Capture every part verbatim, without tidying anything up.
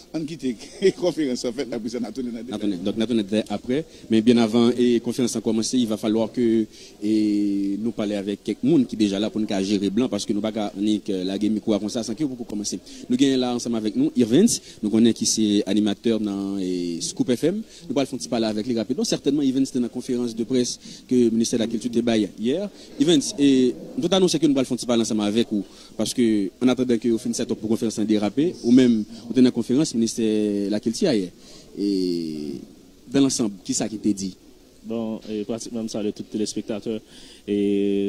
Ann kite konferans an fèt, apre sa n a tounen nan detay. N a tounen, donk, n a tounen detay apre. Men byen avan e konferans lan kòmanse, il va falloir que e nou pale avèk kèk moun ki deja la pou n ka jere blan, paske nou pa ka annik lage mikwo a konsa san ke yo poko kòmanse. Nou genyen la ansanm avèk nou Irvens, nou konnen ki se animatè nan e Scoop F M. Nou pral fè yon ti pale avèk li rapid. Bon, sètènman, Irvens te nan konferans de près ke ministè lakilti te bay yè. Irvens, e nou te anonse ke nou pral fè yon ti pale ansanm avèk ou, paske an atandan ke yo fin set up pou konferans lan derape, ou menm, ou te nan konferans ministè lakilti a yè. E dan lansanb, kisa ki te di? Bon, e pratikman, m salye tout telespektatè e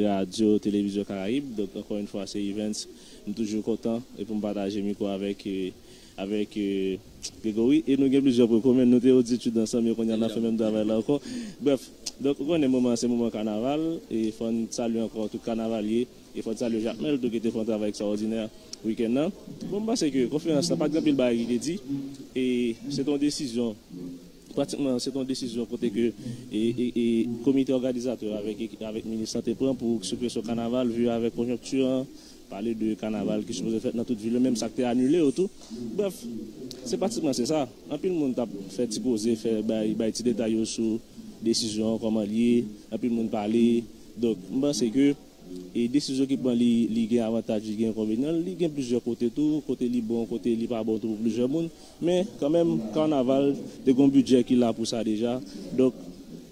radyo, televizyon Karayib. Donk, ankò yon fwa, se Evans. M toujou kontan e pou m pataje mikwo avèk e, avèk e, Gregory. E nou gen plizyè pwen komen. Nou te oditid ansanm, e kounye a n ap fè menm travay la ankò. Brèf, donk, ou konnen moman an se moman kanaval. E fò n salye ankò tout kanavalye. E fò n salye Jakmèl tou ki te fè yon travay ekstraòdinè wikenn nan. Bon, m panse ke konferans lan pa t gen anpil bagay ki te di. E se te yon desizyon, pratikman, se te yon desizyon kote ke e, e, e komite òganizatè avèk, avèk minis lan te pran pou sou kesyon kanaval, vi avèk konjonkti an, pale de kanaval ki sipoze fèt nan tout vil yo, menm sa k te anile yo tou. Brèf, se pratikman se sa. Anpil moun t ap fè ti koze, fè bay, bay ti detay yo sou desizyon an, kòman l ye, anpil moun pale. Donk, m panse ke e desizyon ki pran li, li gen avantaj, li gen enkonvenyan l, li gen plizyè kote tou, kote li bon, kote li pa bon tou pou plizyè moun. Men, kanmenm, kanaval te gen yon bidjè ki la pou sa deja. Donk,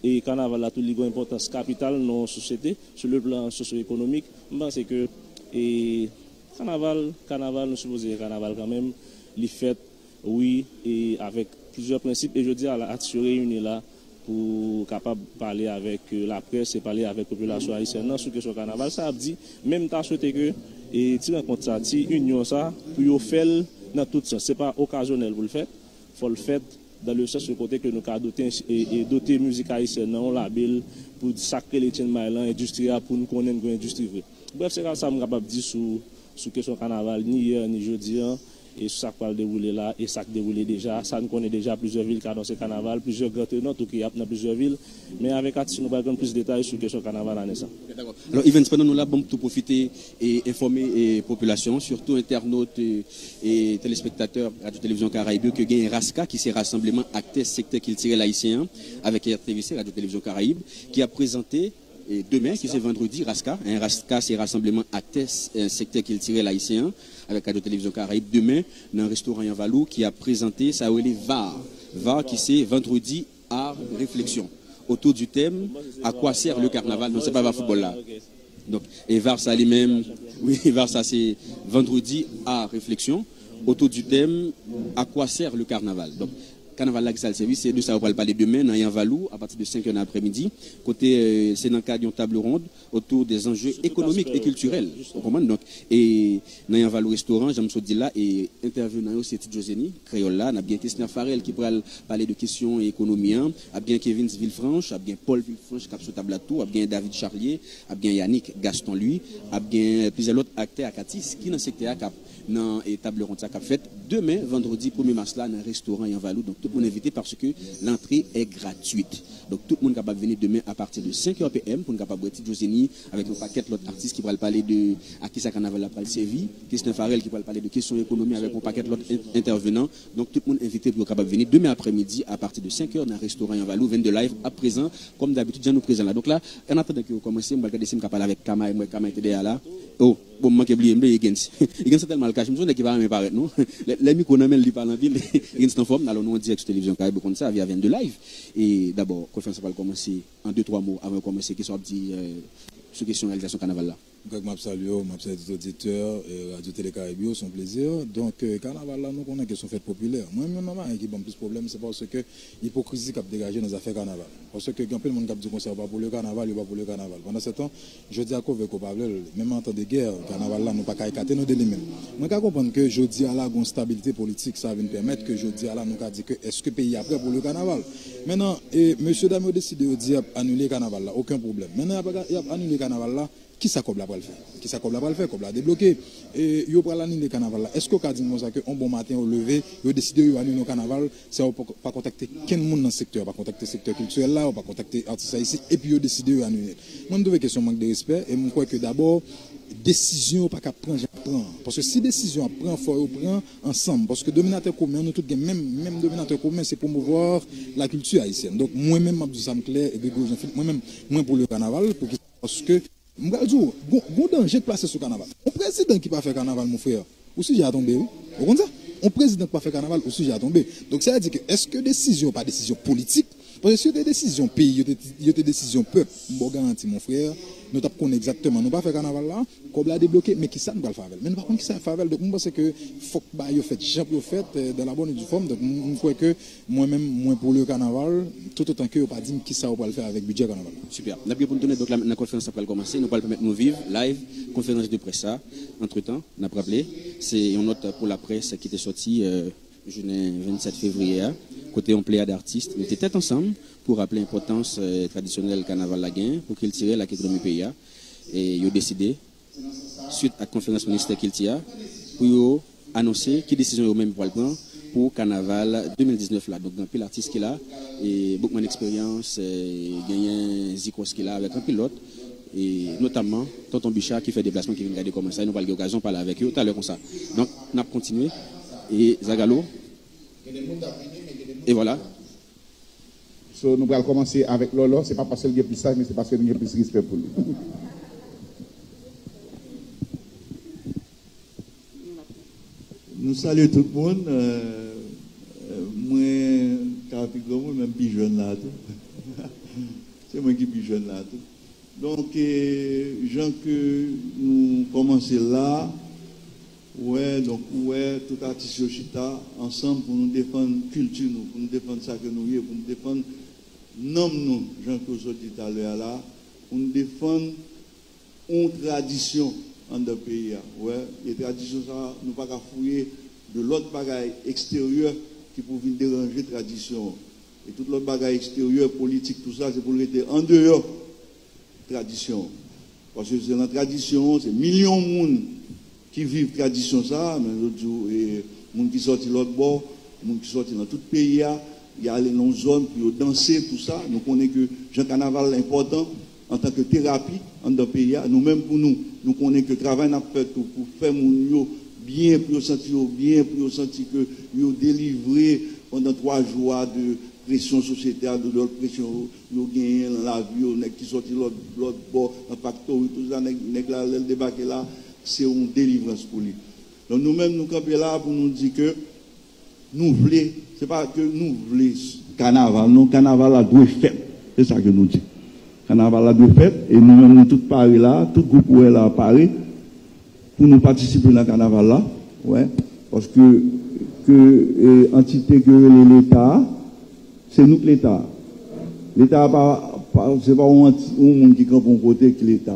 e kanaval la tou, li gen yon enpòtans kapital nan yon sosyete, sou le plan sosyo-ekonomik. M panse ke e kanaval, kanaval, nou sipoze gen kanaval kanmenm, li fèt, wi, e avèk plizyè prensip. E jodi a la, atis yo reyini la pou kapab pale avèk e, laprès e pale avèk popilasyon ayisyèn nan sou kesyon kanaval. Sa ap di, men m ta swete ke e, ti rankont sa, ti inyon sa, pou yo fè l nan tout sans. Se pa okazyonèl pou l fèt, fò l fèt dans le sens ke kote ke nou ka dote, e, e dote mizik ayisyèn nan yon label pou sa k rele Chenmay lan, endistri a, pou n konnen n gen endistri vre. Brèf, se sa m kapab di sou, sou kesyon kanaval, ni yè, ni jodi an, e sou sa k pral dewoule la, e sa k dewoule deja. Sa n konnen deja, plizyè vil ka anonse kanaval, plizyè gran tenò tou ki ap nan plizyè vil. Men avèk atis, nou pral jwenn plis detay sou kesyon kanaval ane sa. Ok, dakò. Alò, Evans, pandan nou la, ban m tou pwofite e enfòme e popilasyon, sitou entènot e, e telespektatè Radyo Televizyon Karayib yo, ke gen RASCA, ki se Rasanbleman Aktè Sektè Kiltirèl Ayisyen an, avèk R T V C, Radyo Televizyon Karayib, ki ap prezante e demen, ki se vandredi, RASCA, en, RASCA se Rasanbleman Aktè e, Sektè Kiltirèl Ayisyen an, avèk Radyo Televizyon Karayib, demen, nan restoran Yanvalou, ki ap prezante sa yo rele var. Var, ki se Vandredi Art Réflexion. Autour du thème, à quoi sert le carnaval? Non, se pa var foutbòl la. Donk, e var sa li menm, wi, var sa se Vandredi Art Réflexion, autour du thème, à quoi sert le carnaval? Donk, kanaval la ki sa l sèvi, se de sa yo pral pale demen nan Yanvalou, apati de senk è nan aprèmidi, kote e, se nan kad yon table ronde autour des enjeux économiques et culturels. Ou konprann? Donk, e nan Yanvalou restoran, jan m sot di l la, e entèvenan yo se Ti Jozeni, kreyòl la, n ap gen Kesner Farel ki pral pale de kesyon ekonomi an, ap gen Kevins Villefranche, ap gen Paul Villefranche k ap sou tab la tou, ap gen David Charlier, ap gen Yannick Gaston Louis, ap gen plizyè lòt aktè ak atis ki nan sektè a k ap nan e table ronde sa k ap fèt demen, vandredi premye mas la, nan restoran Yanvalou. Donk, tout moun envite paske l'entrée est gratuite. Donk, tout moun kapab vini demen apati de senk è P M pou n kapab wè Ti Jozeni avèk yon pakèt lòt atis ki pral pale de a kisa kanaval la pral sèvi, Kesner Farel ki pral pale de kesyon ekonomi avèk yon pakèt lòt en-, entèvenan. Donk, tout moun envite pou yo kapab vini demen aprèmidi apati de senk è nan restoran Yanvalou, vennde Live ap prezan, kòm dabitid, jan nou prezan la. Donk la, an atandan ke yo kòmanse, m pral gade si m ka pale avèk Kamay, m wè Kamay te dèyè la. Oh, bon, m manke bliye, m bliye Higgins. Higgins se tèlman al kache, m se yon nèg ki pa renmen parèt, non. Lè, lè mikwo nan men l, li pale anpil. Higgins t anfòm, alò nou an dirèk sou televizyon Karayib, ou konn sa, via vennde Live. E dabò, konferans la pral kòmanse an de, twa mo avan yo kòmanse, kisa w ap di e, sou kesyon reyalizasyon kanaval la? Greg, m ap salye w, m ap salye tout oditè e, Radyo Tele Karayib yo, se yon plezi. Donk, e, kanaval la, nou konnen ke se yon fèt popilè. Mwen, youn nan bagay ki ban m plis pwoblèm, se paske ipokrizi k ap degaje nan zafè kanaval. Paske gen anpil moun k ap di konsa, yo pa pou le kanaval, yo pa pou le kanaval. Pandansetan, jodi a, Koveko pa vle l, menm an tan de gè, kanaval la, nou pa ka ekate nou de li menm. Mwen ka konprann ke jodi a la, gen yon stabilite politik, sa vin pèmèt ke jodi a la, nou ka di ke èske peyi a prè pou le kanaval. Mennan, e, mesyedam yo deside yo di y ap anile kanaval la, okenn pwoblèm. Mennan, y ap, y ap anile kanaval la, kisa kòb la pral fè? Kisa kòb la pral fè? Kòb la debloke. E, yo pral anile kanaval la. Èske w ka di m konsa ke yon bon maten yo leve, yo deside yo anile yon kanaval, san yo pa, pa kontakte kenn moun nan sektè a, pa kontakte sektè kiltirèl la, yo pa kontakte atis ayisyen, epi yo deside yo anile l? Mwen, m twouve ke se yon mank de respè, e m kwè ke dabò, desizyon yo pa ka pran jan pran. Paske si desizyon ap pran, fò yo pran ansanm. Paske dominatè komen an, nou tout gen menm, menm dominatè komen, se promouvoir la culture haïtienne. Donk, mwen menm, m ap di sa m klè, e Gregory Jean Philippe, mwen menm, mwen pou le kanaval, pou ki, paske, m pral di w, gon, gon danje k plase sou kanaval. Yon prezidan ki pa fè kanaval, mon frè, ou sijè a tonbe, wi. Ou konn sa? Yon prezidan ki pa fè kanaval, ou sijè a tonbe. Donk, sa vle di ke, èske desizyon pa desizyon politik? Paske si yo te desizyon peyi, yo te, yo te desizyon pèp, m ba w garanti, mon frè, nou t ap konnen egzakteman. Nou pa fè kanaval la, kòb la debloke, men kisa nou pral fè avè l? Men nou pa konn kisa n ap fè avè l. Donk, mwen panse ke fòk bagay yo fèt jan pou yo fèt, eh, dans la bonne et due forme. Donk, m, m kwè ke mwen menm, mwen pou le kanaval, tout otan ke yo pa di m kisa yo pral fè avèk bidjè kanaval la. Super. N ap gen pou n tounen, donk, la, nan konferans la pral kòmanse. Nou pral pèmèt nou viv live konferans de près sa. Antretan, n ap raple, se yon nòt pou laprès ki te sòti, eh, jounen vennsèt fevriye a, kote yon pleyad atis mete tèt ansanm pou raple enpòtans, eh, tradisyonèl kanaval la genyen pou kiltirèl ak ekonomi peyi a. E yo deside, swit ak konferans ministè kilti a, pou yo anonse ki desizyon yo menm pral pran pou kanaval de mil diznèf la. Donk, gen anpil atis ki la, e Boukman Eksperyans, eh, genyen Zikòs ki la, avèk anpil lòt, e notamman Tonton Bicha ki fè deplasman, ki vin gade kòman sa, e nou pral gen okazyon pale avèk yo talè konsa. Donk, n ap kontinye. E Zagalo, e vwala. So, nou pral kòmanse avèk Lòlò. Se pa paske l gen plis laj, men se paske nou gen plis respè pou li. Nou salye tout moun. Euh, euh, mwen ka pi granmoun, men m pi jèn la tou. Se mwen ki pi jèn la tou. Donk, eh, jan ke nou kòmanse la, ou wè, donk, ou wè, tout atis yo chita ansanm pou nou defann kilti nou, pou nou defann sa ke nou ye, pou nou defann nanm nou, jan ke w sot di talè a la, pou nou defann yon tradisyon anndan peyi a. Ou wè, e tradisyon sa a, nou pa ka fouye de lòt bagay eksteryè ki pou vin deranje tradisyon an. E tout lòt bagay eksteryè, politik, tou sa, se pou l rete andeyò tradisyon an. Paske se nan tradisyon an, se milyon moun ki viv tradisyon sa a, men yo di w, e, moun ki sòti lòt bò, moun ki sòti nan tout peyi a, y ale nan yon zòn pou yo danse, tou sa. Nou konnen ke jan kanaval la enpòtan antanke terapi anndan peyi a. Nou menm pou nou, nou konnen ke travay n ap fè tou pou fè moun yo byen, pou yo santi yo byen, pou yo santi ke yo delivre pandan twa jou a de presyon sosyete a, de lòt presyon yo genyen nan lavi yo, nèg ki sòti lòt, lòt bò, nan faktori, tou sa, nèg, nèg la, lè l debake la, se yon delivrans pou li. Donk, nou menm, nou kanpe la pou nou di ke nou vle, se pa ke nou vle kanaval, non, kanaval la dwe fèt. Se sa ke nou di. Kanaval la dwe fèt, e nou menm, nou tout pare la, tout gwoup ou wè la pare, pou nou patisipe nan kanaval la, wè, paske ke, e, antite ke yo rele Leta a, se nou k Leta a. Leta a pa, pa, se pa yon anti-, yon moun ki kanpe yon kote ki Leta.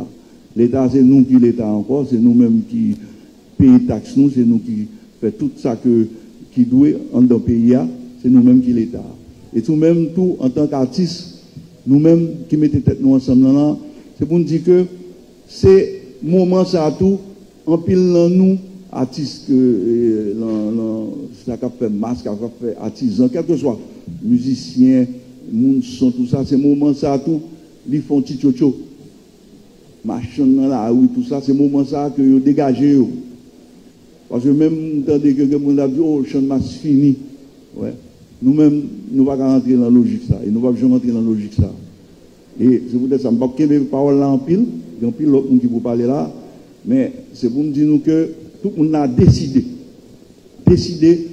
Leta a se nou ki Leta a ankò, se nou menm ki peye taks nou, se nou ki fè tout sa ke, ki dwe anndan peyi a, se nou menm ki Leta a. E tou menm tou, antanke atis, nou menm ki mete tèt nou ansanm nan lan, se pou n di ke se moman sa a tou, anpil nan nou, atis ke, e, lan, lan, sa k ap fè mas, sa k ap fè atizan, kèlkeswa, mizisyen, moun son, tou sa, se moman sa a tou, li fè yon ti tchotcho. Machann nan lari, tou sa, se moman sa a ke yo degaje yo. Paske menm m tande ke gen moun ap di, "O, Channmas fini." Wè. Nou menm, nou pa ka rantre nan lojik sa. E nou p ap janm rantre nan lojik sa. E se poutèt sa, m p ap kenbe pawòl la anpil. Gen anpil lòt moun ki pou pale la. Men, se pou m di nou ke tout moun la deside. Deside.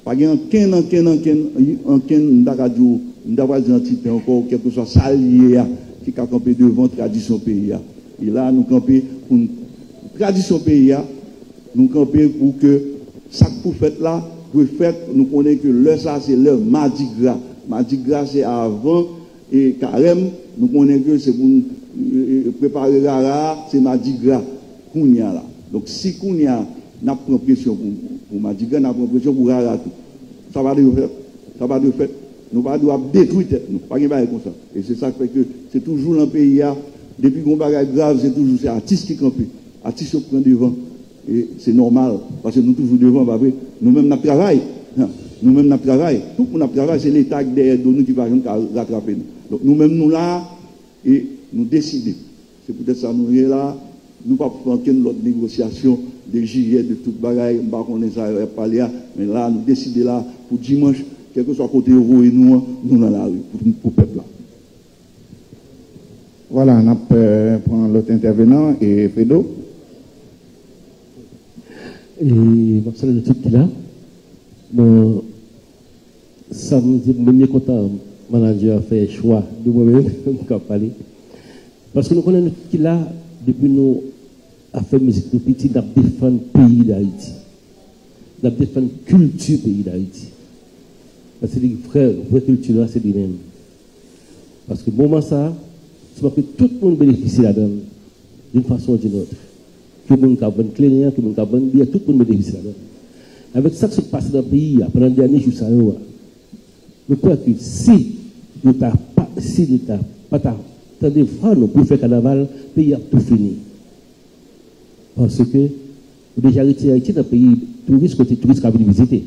Pa gen ankenn, ankenn, ankenn, ankenn, m ta ka di w, m ta pral di antite ankò, kèlkeswa sa l ye a, ki ka kanpe devan tradisyon peyi a. E la, nou kanpe pou n, tradisyon peyi a, nou kanpe pou ke sa k pou fèt la, dwe fèt. Nou konnen ke lè sa a, se lè madigra. Madigra, se avan e karèm, nou konnen ke se pou n, e, e, prepare rara a, se madigra kounye a la. Donk, si kounye a, n ap pran presyon pou, pou madigra, n ap pran presyon pou rara tou. Sa pa dwe fèt. Sa pa dwe fèt. Nou pa dwe ap detwi tèt nou. Pa gen bagay konsa. E se sa k fè ke se toujou nan peyi a, depi gon bagay grav, se toujou se atis ki kanpe. Atis yo k pran devan. E se nòmal, paske nou toujou devan, pa vre? Nou menm n ap travay. Nou menm n ap travay. Tout moun ap travay, se Leta k dèyè do nou ki pa janm ka ratrape nou. Donk, nou menm nou la, e nou deside. Se poutèt sa nou ye la, nou p ap fè ankenn lòt negosyasyon de jiyè, de tout bagay, m pa konnen sa yo ap pale a, men la, nou deside la pou dimanch, kèlkeswa kote yo voye nou an, nou nan lari pou, pou pèp la. Vwala, n ap, euh, pran lòt entèvenan, e Fredo. E m ap salye nou tout ki la. Bon, sa m di, mwen, m byen kontan manadjè a fè chwa de mwen menm m ka pale. Paske nou konnen nou tout ki la, depi nou ap fè mizik nou piti, n ap defann peyi Dayiti. N ap defann kilti peyi Dayiti. Paske li vrè, vrè kilti nou an, se li menm. Paske moman sa a, se pou ke tout moun benefisye ladan l, d'une façon ou d'une autre. Ke moun k ap vann kleren an, ke moun k ap vann byè, tout moun benefisye ladan l. Avèk sa k sot pase nan peyi a pandan dènye jou sa yo a, nou kwè ke si nou ta pa, si Leta pa ta tande vwa nou pou fè kanaval, peyi a ap tou fini. Paske ou deja retire Ayiti nan peyi touris, kote touris ka vin vizite.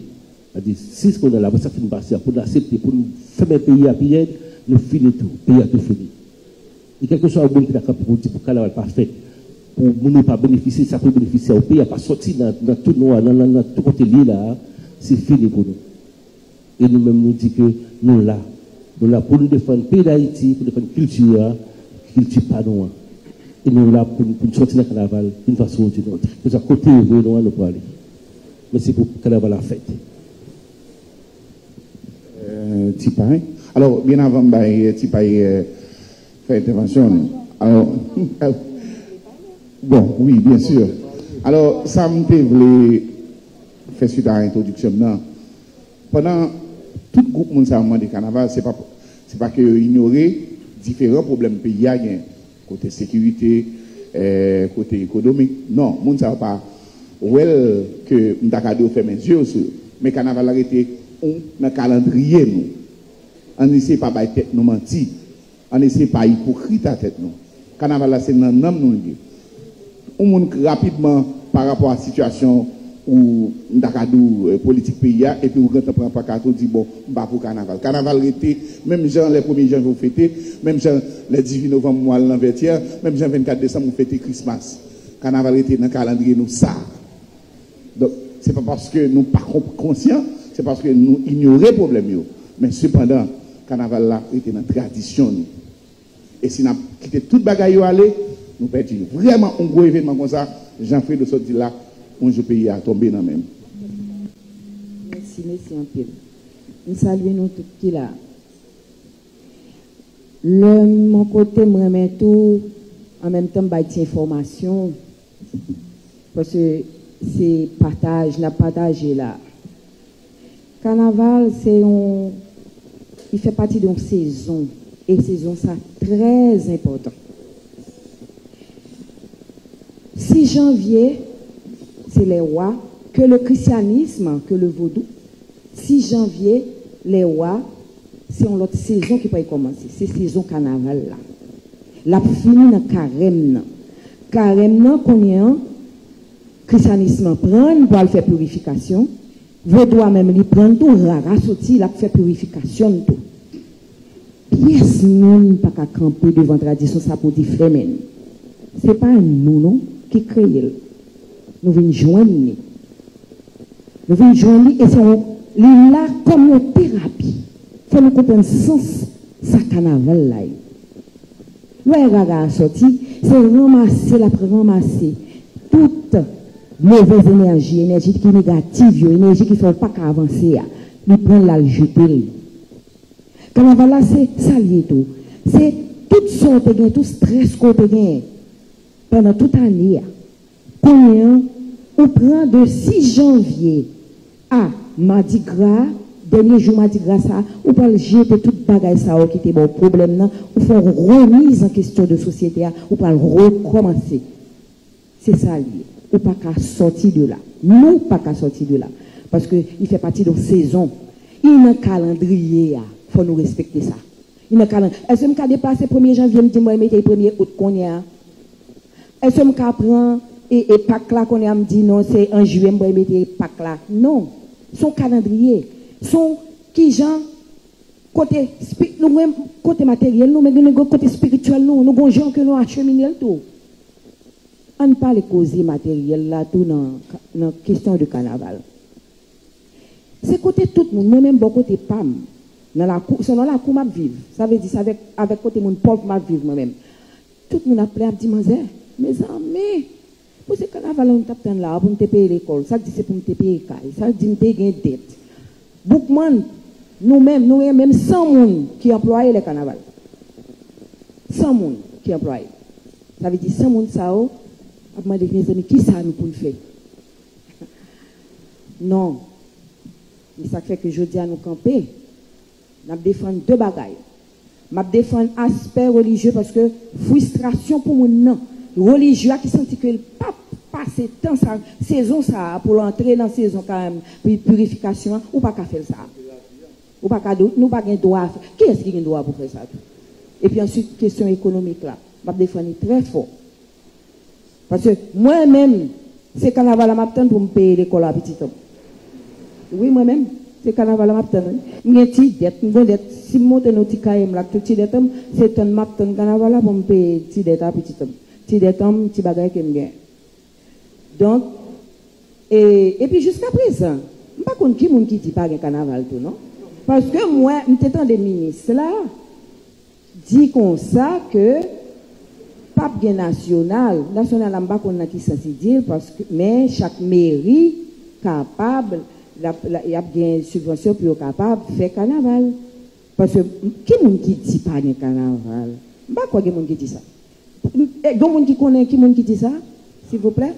Sa di, si kounye a la, sa fin pase a, pou n aksepte, pou n fèmen peyi a pi rèd, nou fini tou, peyi a tou fini. E kèlkeswa yon moun ki ta kanpe pou di pou kanaval pa fèt, pou moun yo pa benefisye, sa pou benefisye a, peyi a pa sòti nan, nan tou nwa, nan, nan, nan tout kote li ye la a, se fini pou nou. E nou menm, nou di ke nou la. Nou la pou nou defann peyi Dayiti, pou defann kilti a, kilti pa nou an. E nou la pou, pou n sòti nan kanaval, d'une façon ou d'une autre. Ke sa kote yo voye nou an, nou prale. Men se pou kanaval la fèt. Euh, Tipay. Alò, byen avan m bay, euh, Tipay, euh, fè entèvansyon l. Alò, bon, wi, byen si. Alò, sa m te vle fè swit a entwodiksyon m nan, pandan tout gwoup moun sa yo mande kanaval, se pa, se pa ke yo inyore diferan pwoblèm peyi a gen, kote sekirite, eh, kote ekonomik. Non, moun sa yo pa wè l ke m ta ka di yo fèmen zye yo sou yo. Men kanaval la rete yon nan kalandriye nou. Ann eseye pa bay tèt nou manti. Ann eseye pa ipokrit a tèt nou. Kanaval la se nan nanm nou l ye. Yon moun k rapidman pa rapò a sitiyasyon ou m ta ka di w, eh, politik peyi a, epi ou gentan pran pankat ou di, "Bon, m pa pou kanaval." Kanaval rete menm jan lè premye janvye ou fete, menm jan lè dizuit novanm ou al nan Vètyè, menm jan vennkat desanm ou fete Krismas. Kanaval rete nan kalandriye nou sa. Donk, se pa paske nou pa konp-, konsyan, se paske nou inyore pwoblèm yo. Men sepandan, kanaval la rete nan tradisyon nou. E si n ap kite tout bagay yo ale, nou pèdi vrèman yon gwo evènman konsa, jan Fredo sot di la, yon jou peyi a tonbe nan men m. Mèsi, mèsi anpil. M salye nou tout ki la. Lè m yon kote, m renmen tou, an menm tan, m bay ti enfòmasyon, paske se pataj, n ap pataje la. Kanaval, se yon, li fè pati de yon sezon, e sezon sa trè enpòtan. Sis janvye, se lè wa, ke le christianisme, ke le vodou, sis janvye, lè wa, se yon lòt sezon ki pral kòmanse. Se sezon kanaval la. L ap fini nan karèm nan. Karèm nan, kounye an, krisyanis lan pran l pou al fè pirifikasyon. Vodou a menm, li pran l tou, rara soti, l ap fè pirifikasyon l tou. Pyès moun pa ka kanpe devan tradisyon sa pou di fèmen l. Se pa nou, non, ki kreye l. Nou vin jwenn li. Nou vin jwenn li e se yon, li la kòm yon terapi. Fò nou konprann sans sa kanaval la ye. Lè rara a sòti, se ranmase l ap ranmase tout movèz enèji, enèji ki negatif yo, enèji ki fè w pa ka avanse a. Li pran l, l al jete l. Kanaval la, se sa l ye tou. Se tout sa w te gen, tout strès ke w te gen pandan tout ane a. Kounye an, ou pran de sis janvye a madigra, dènye jou madigra sa, ou pral jete tout bagay sa yo ki te ba w pwoblèm nan, ou fè yon remiz an kesyon de sosyete a, ou pral rekòmanse. Se sa l ye. Ou pa ka sòti de la. Nou pa ka sòti de la. Paske li fè pati de yon sezon. Li nan kalandriye a. Fò nou respekte sa. Li nan kalan-, èske m ka deplase premye janvye, m di m pral mete l premye out kounye a? Èske m ka pran e, e Pak la kounye a, m di non, se an jiyè m pral mete Pak la? Non. Se yon kalandriye. Se yon kijan kote spi-, nou gen kote materyèl nou, men gen kote espirityèl nou. Nou gen yon jan ke nou achemine l tou. Ann pale koze materyèl la tou nan, nan kesyon de kanaval. Se kote tout moun, mwen menm bò kote pa m, nan lakou, se nan lakou m ap viv. Sa vle di, se avèk, avèk kote moun pòv m ap viv mwen menm. Tout moun ap plen ap di, manzè, mezanmi, pou se kanaval la nou t ap tann la a, pou m te peye lekòl, sa k di se pou m te peye kay, sa k di m te gen dèt. Boukman, nou menm, nou gen menm san moun ki anplwaye lè kanaval. San moun ki anplwaye. Sa vle di san moun sa yo ap mande, mezanmi, kisa nou pou n fè? Non. E sa k fè ke jodi a nou kanpe, n ap defann de bagay. M ap defann aspè relijye paske fristrasyon pou moun nan, relijye a ki santi ke l p ap pase tan sa, sezon sa a pou l antre nan sezon karèm, pi-, pirifikasyon an, ou pa ka fè l sa. Ou pa ka di, nou pa gen dwa fè. Kiyès ki gen dwa pou fè sa tou? Epi answit, kesyon ekonomik la, m ap defann li trè fò. Paske mwen menm, se kanaval la m ap tann pou m peye lekòl a pitit an m. Wi, mwen menm, se kanaval la m ap tann, wi. M gen ti dèt, m gon dèt. Si m montre nou ti kaye m la ak tout ti dèt an m, se tann m ap tann kanaval la pou m peye ti dèt a pitit an m. Ti dèt an m, ti bagay ke m gen. Donk, e, epi jiskaprezan, m pa konn ki moun ki di pa gen kanaval tou, non. Paske mwen, m te tande minis la di konsa ke p ap gen nasyonal. Nasyonal la, m pa konn nan ki sans li di l, paske, men chak meri kapab, l ap, l ap, y ap gen sibvansyon pou yo kapab fè kanaval. Paske, m, ki moun ki di pa gen kanaval? M pa kwè gen moun ki di sa. M, e, gen moun ki konnen ki moun ki di sa? Silvouplè?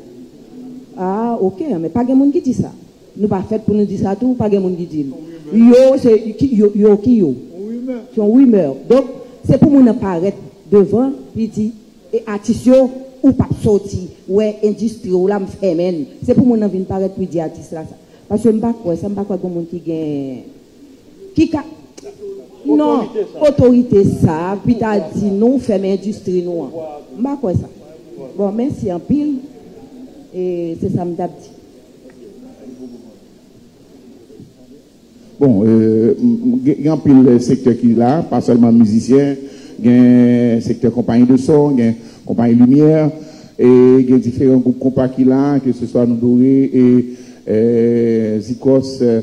Ah, ok, men pa gen moun ki di sa. Nou pa fèt pou nou di sa tou, pa gen moun ki di l. Yo, se, ki, yo, yo, ki yo? Se yon rimè. Donk, se pou moun nan parèt devan, li di, e atis yo, ou p ap soti, wè endistri w la, m fèmen l. Se pou moun nan vin parèt pou l di atis la sa. Paske m pa kwè sa, m pa kwè gen moun ki gen, ki ka, non, otorite sa, pou ta di nou fèmen endistri nou an. M pa kwè sa. Bon, mèsi anpil. E se sa m t ap di. Bon, euh, m, m, gen, gen anpil sektè ki la, pa sèlman mizisyen, gen sektè konpayi de son, gen konpayi limyè, e gen diferan gwoup konpa ki la, ke se swa Nou Dore e, euh, Zikòs, euh,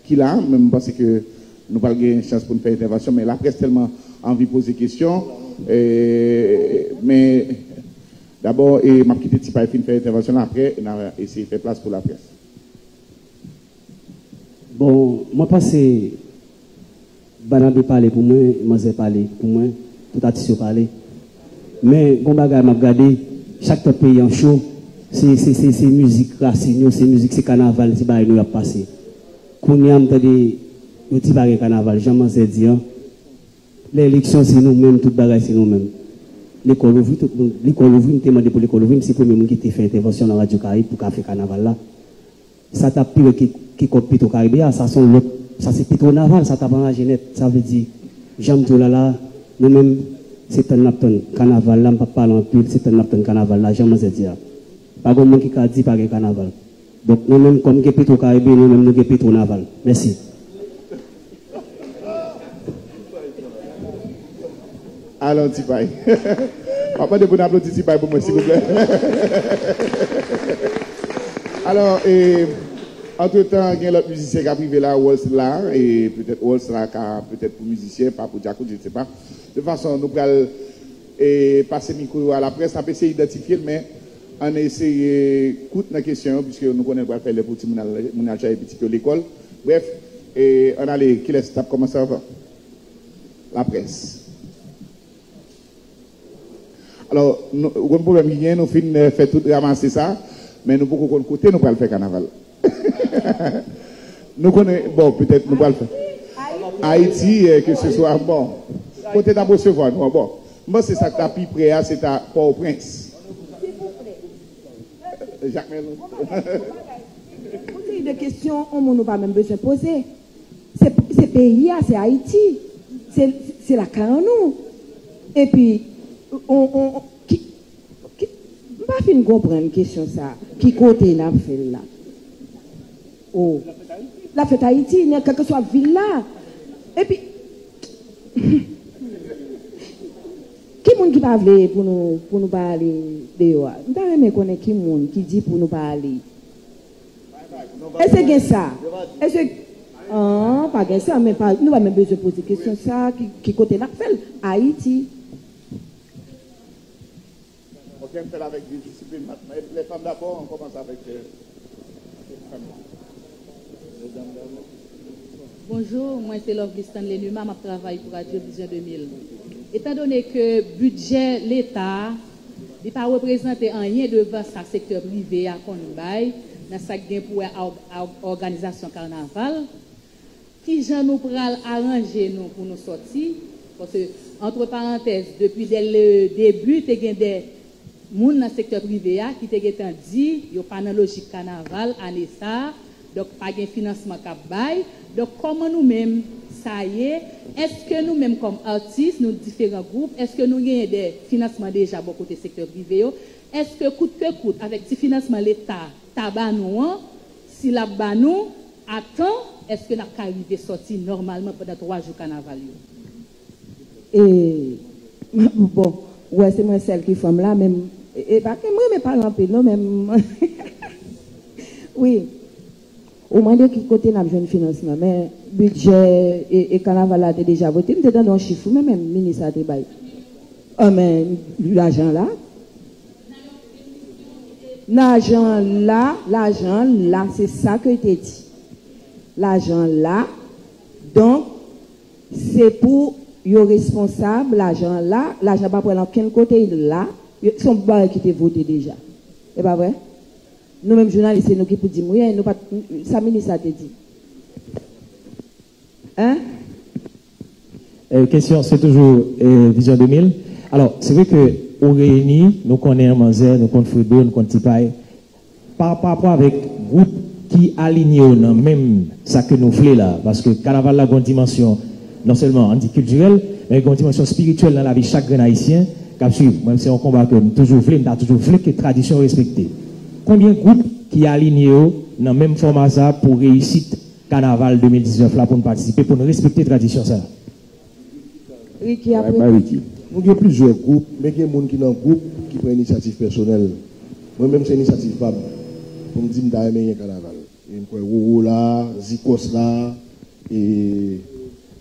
ki la. Men m panse ke nou pral gen chans pou n fè entèvansyon, men laprès tèlman anvi poze kesyon. E, men dabò, e, m ap kite Ti Pay fin fè entèvansyon l, apre, n a eseye fè plas pou laprès. Bon, mwen panse Banabe pale pou mwen, manzè pale pou mwen, tout atis yo pale. Men, gon bagay m ap gade, chak tan peyi an cho, se, se, se, se mizik rasin yo, se mizik, se kanaval, se bagay nou y ap pase. Kounye a, m tande yo di pa gen kanaval, jan manzè di an. Lè eleksyon, se nou menm, tout bagay, se nou menm. Lekòl ouvri, tout moun, lekòl ouvri, m te mande pou lekòl ouvri, m se premye moun ki te fè entèvansyon nan Radyo Karayib pou ka fè kanaval la. Sa t ap pi rèd ke, ke kòb Petro Caribe a, sa se yon lòt, sa se Petro Naval, sa t ap anraje nèt. Sa vle di, jan m di w la la, nou menm, se tann n ap tann kanaval la, m p ap pale anpil, se tann n ap tann kanaval la, jan manzè di a. Pa gen moun ki ka di pa gen kanaval. Donk, nou menm, kòm gen Petro Caribe, nou menm, nou gen Petro Naval. Mèsi. Alò, Ti Pay. M ap mande pou n aplodi Ti Pay pou mwen, silvouplè. Alò, e, antretan, gen lòt mizisyen k ap rive la, Rolls la, e petèt Rolls la ka, petèt pou mizisyen, pa pou djakout, je ne sais pas. De fason, nou pral, e, pase mikwo yo a laprès, n ap eseye idantifye l, men ann eseye kout nan kesyon yo, piske nou konnen l pral fè lè pou timoun al, moun al chache pitit yo lekòl. Brèf, e, ann ale, kilès t ap kòmanse anvan? Laprès. Alò, nou, ou konn pwoblèm ki genyen, nou fin, eh, fè tout ramase sa, men nou poko konn kote nou pral fè kanaval. Nou konnen, bon, petèt nou pral fè Ayiti, eh, ke se swa, bon, kote n ap resevwa nou an, bon. M panse sa k ta pi pre a, se ta Pòtoprens. Jakmèl. Yon seri de kesyon, yon moun ou pa menm bezwen poze. Se, se peyi a, se Ayiti. Se, se lakay an nou. Epi, on, on, ki, ki, m pa fin konprann kesyon sa. Ki kote n ap fè l la? O. L ap fèt Ayiti, nan kèlkeswa vil la. Epi, Ki moun ki pa vle pou nou, pou nou pa ale deyò a? M ta renmen konnen ki moun ki di pou nou pa ale. Èske gen sa? Èske, an, pa gen sa, men pa, nou pa menm bezwen poze kesyon sa, ki, ki kote n ap fè l? Ayiti. Ok, m fè l avèk disiplin. Lè fanm dakò, on kòmanse avèk, euh, fanm nan. Medam, dam. Bonjou, mwen se Lovely Stanley Numa, m ap travay pou Radyo Vizyon de mil. Etandone ke bidjè Leta a, li pa reprezante anyen devan sa sektè prive a konn bay, nan sa k gen pou wè a òg-, a òg-, òganizasyon kanaval, kijan nou pral aranje nou pou nou sòti? Paske, antre parantèz, depi dè le debi, te gen de moun nan sektè prive a ki te gentan di yo pa nan lojik kanaval ane sa a, donk pa gen finansman k ap bay. Donk, kòman nou menm sa ye? Èske nou menm kòm atis, nou diferan gwoup, èske nou genyen de finansman deja bò kote sektè prive yo? Èske kout ke kout, avèk ti finansman Leta ta ba nou an, si l ap ba nou a tan, èske n ap ka rive sòti nòmalman pandan twa jou kanaval yo? E, bon, ou wè, se mwen sèl ki fanm la, men m, e, e pa ke m renmen pale anpil, non, men m, wi, ou mande ki kote n ap jwenn finansman, men bidjè e, e kanaval la te deja vote, m te tande yon chif, wi, men menm minis la te bay. Ah, men lajan la. Lajan la, lajan la, se sa ke te di. Lajan la, donk, se pou yo responsab lajan la, lajan pa pral ankenn kote, l la, yo, se yon bagay ki te vote deja. E pa vre? Nou menm jounalis, se nou ki pou di m, wi, nou pa t, sa minis la te di. Hein? Eh, kesyon, se toujou, eh, Vizyon de mil. Alò, se vre ke ou reyini, nou konnen manzè, nou konn Fredo, nou konn Tipay. Pa, pa rapò avèk gwoup ki alinye yo nan menm sa ke nou vle la, paske kanaval la gen yon dimansyon non sèlman, ann di, kiltirèl, men gen yon dimansyon espirityèl nan lavi chak grenn ayisyen k ap swiv. Mwen, se yon konba ke m toujou vle, m ta toujou vle ke tradisyon yo respekte. Konbyen gwoup ki alinye yo nan menm fòma sa pou reyisit kanaval de mil diznèf la pou n patisipe, pou n respekte tradisyon sa a? Ricky apre. Bay Ricky. Nou gen plizyè gwoup, men gen moun ki nan gwoup ki pran inisyativ pèsonèl. Mwen menm se inisyativ pa m pou m di m ta renmen gen kanaval. E m kwè Roro la, Zikòs la, e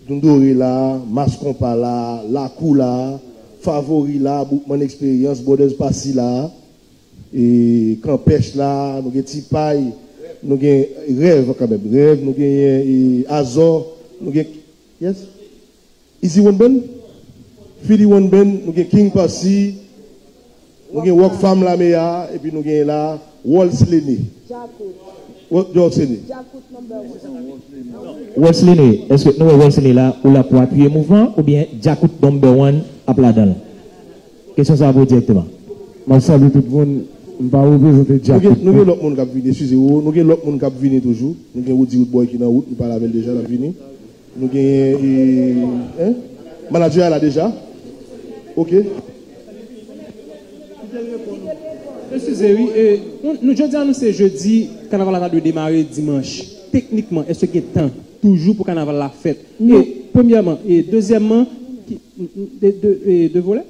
Dondore la, Mas Konpa la, Lakou la, Favori la, Boukman Eksperyans, Brothers Pasi la, e Kanpèch la, nou gen Tipay, nou gen Rèv kanmenm, Rèv, nou genyen e Azò, nou gen, yes? Easy One Band, Philly One Band, nou gen King Posse, nou gen Rock Fam Lame a, epi nou genyen la Waltz Lene. Wa- Waltz Lene. Waltz Lene, èske nou wè Waltz Lene la, ou la pou apiye mouvman oubyen Djakout Number One ap ladan l? Kesyon sa a pou ou dirèkteman. M ap salye tout moun. M pa reprezante Djakout. Nou gen lòt moun k ap vini, eskize ou, nou gen lòt moun k ap vini toujou. Nou gen Roody Roodboy ki nan wout, nou pale avè l deja, l ap vini. Nou genyen, e, en? Manadjè a la deja? Ok. Eskize wi, e, nou, nou jodi a nou se jedi, kanaval la ta dwe demare dimanch. Teknikman, èske gen tan toujou pou kanaval la fèt? E, premyèman, e, dezyèmman, ki, de, de, e, de volè?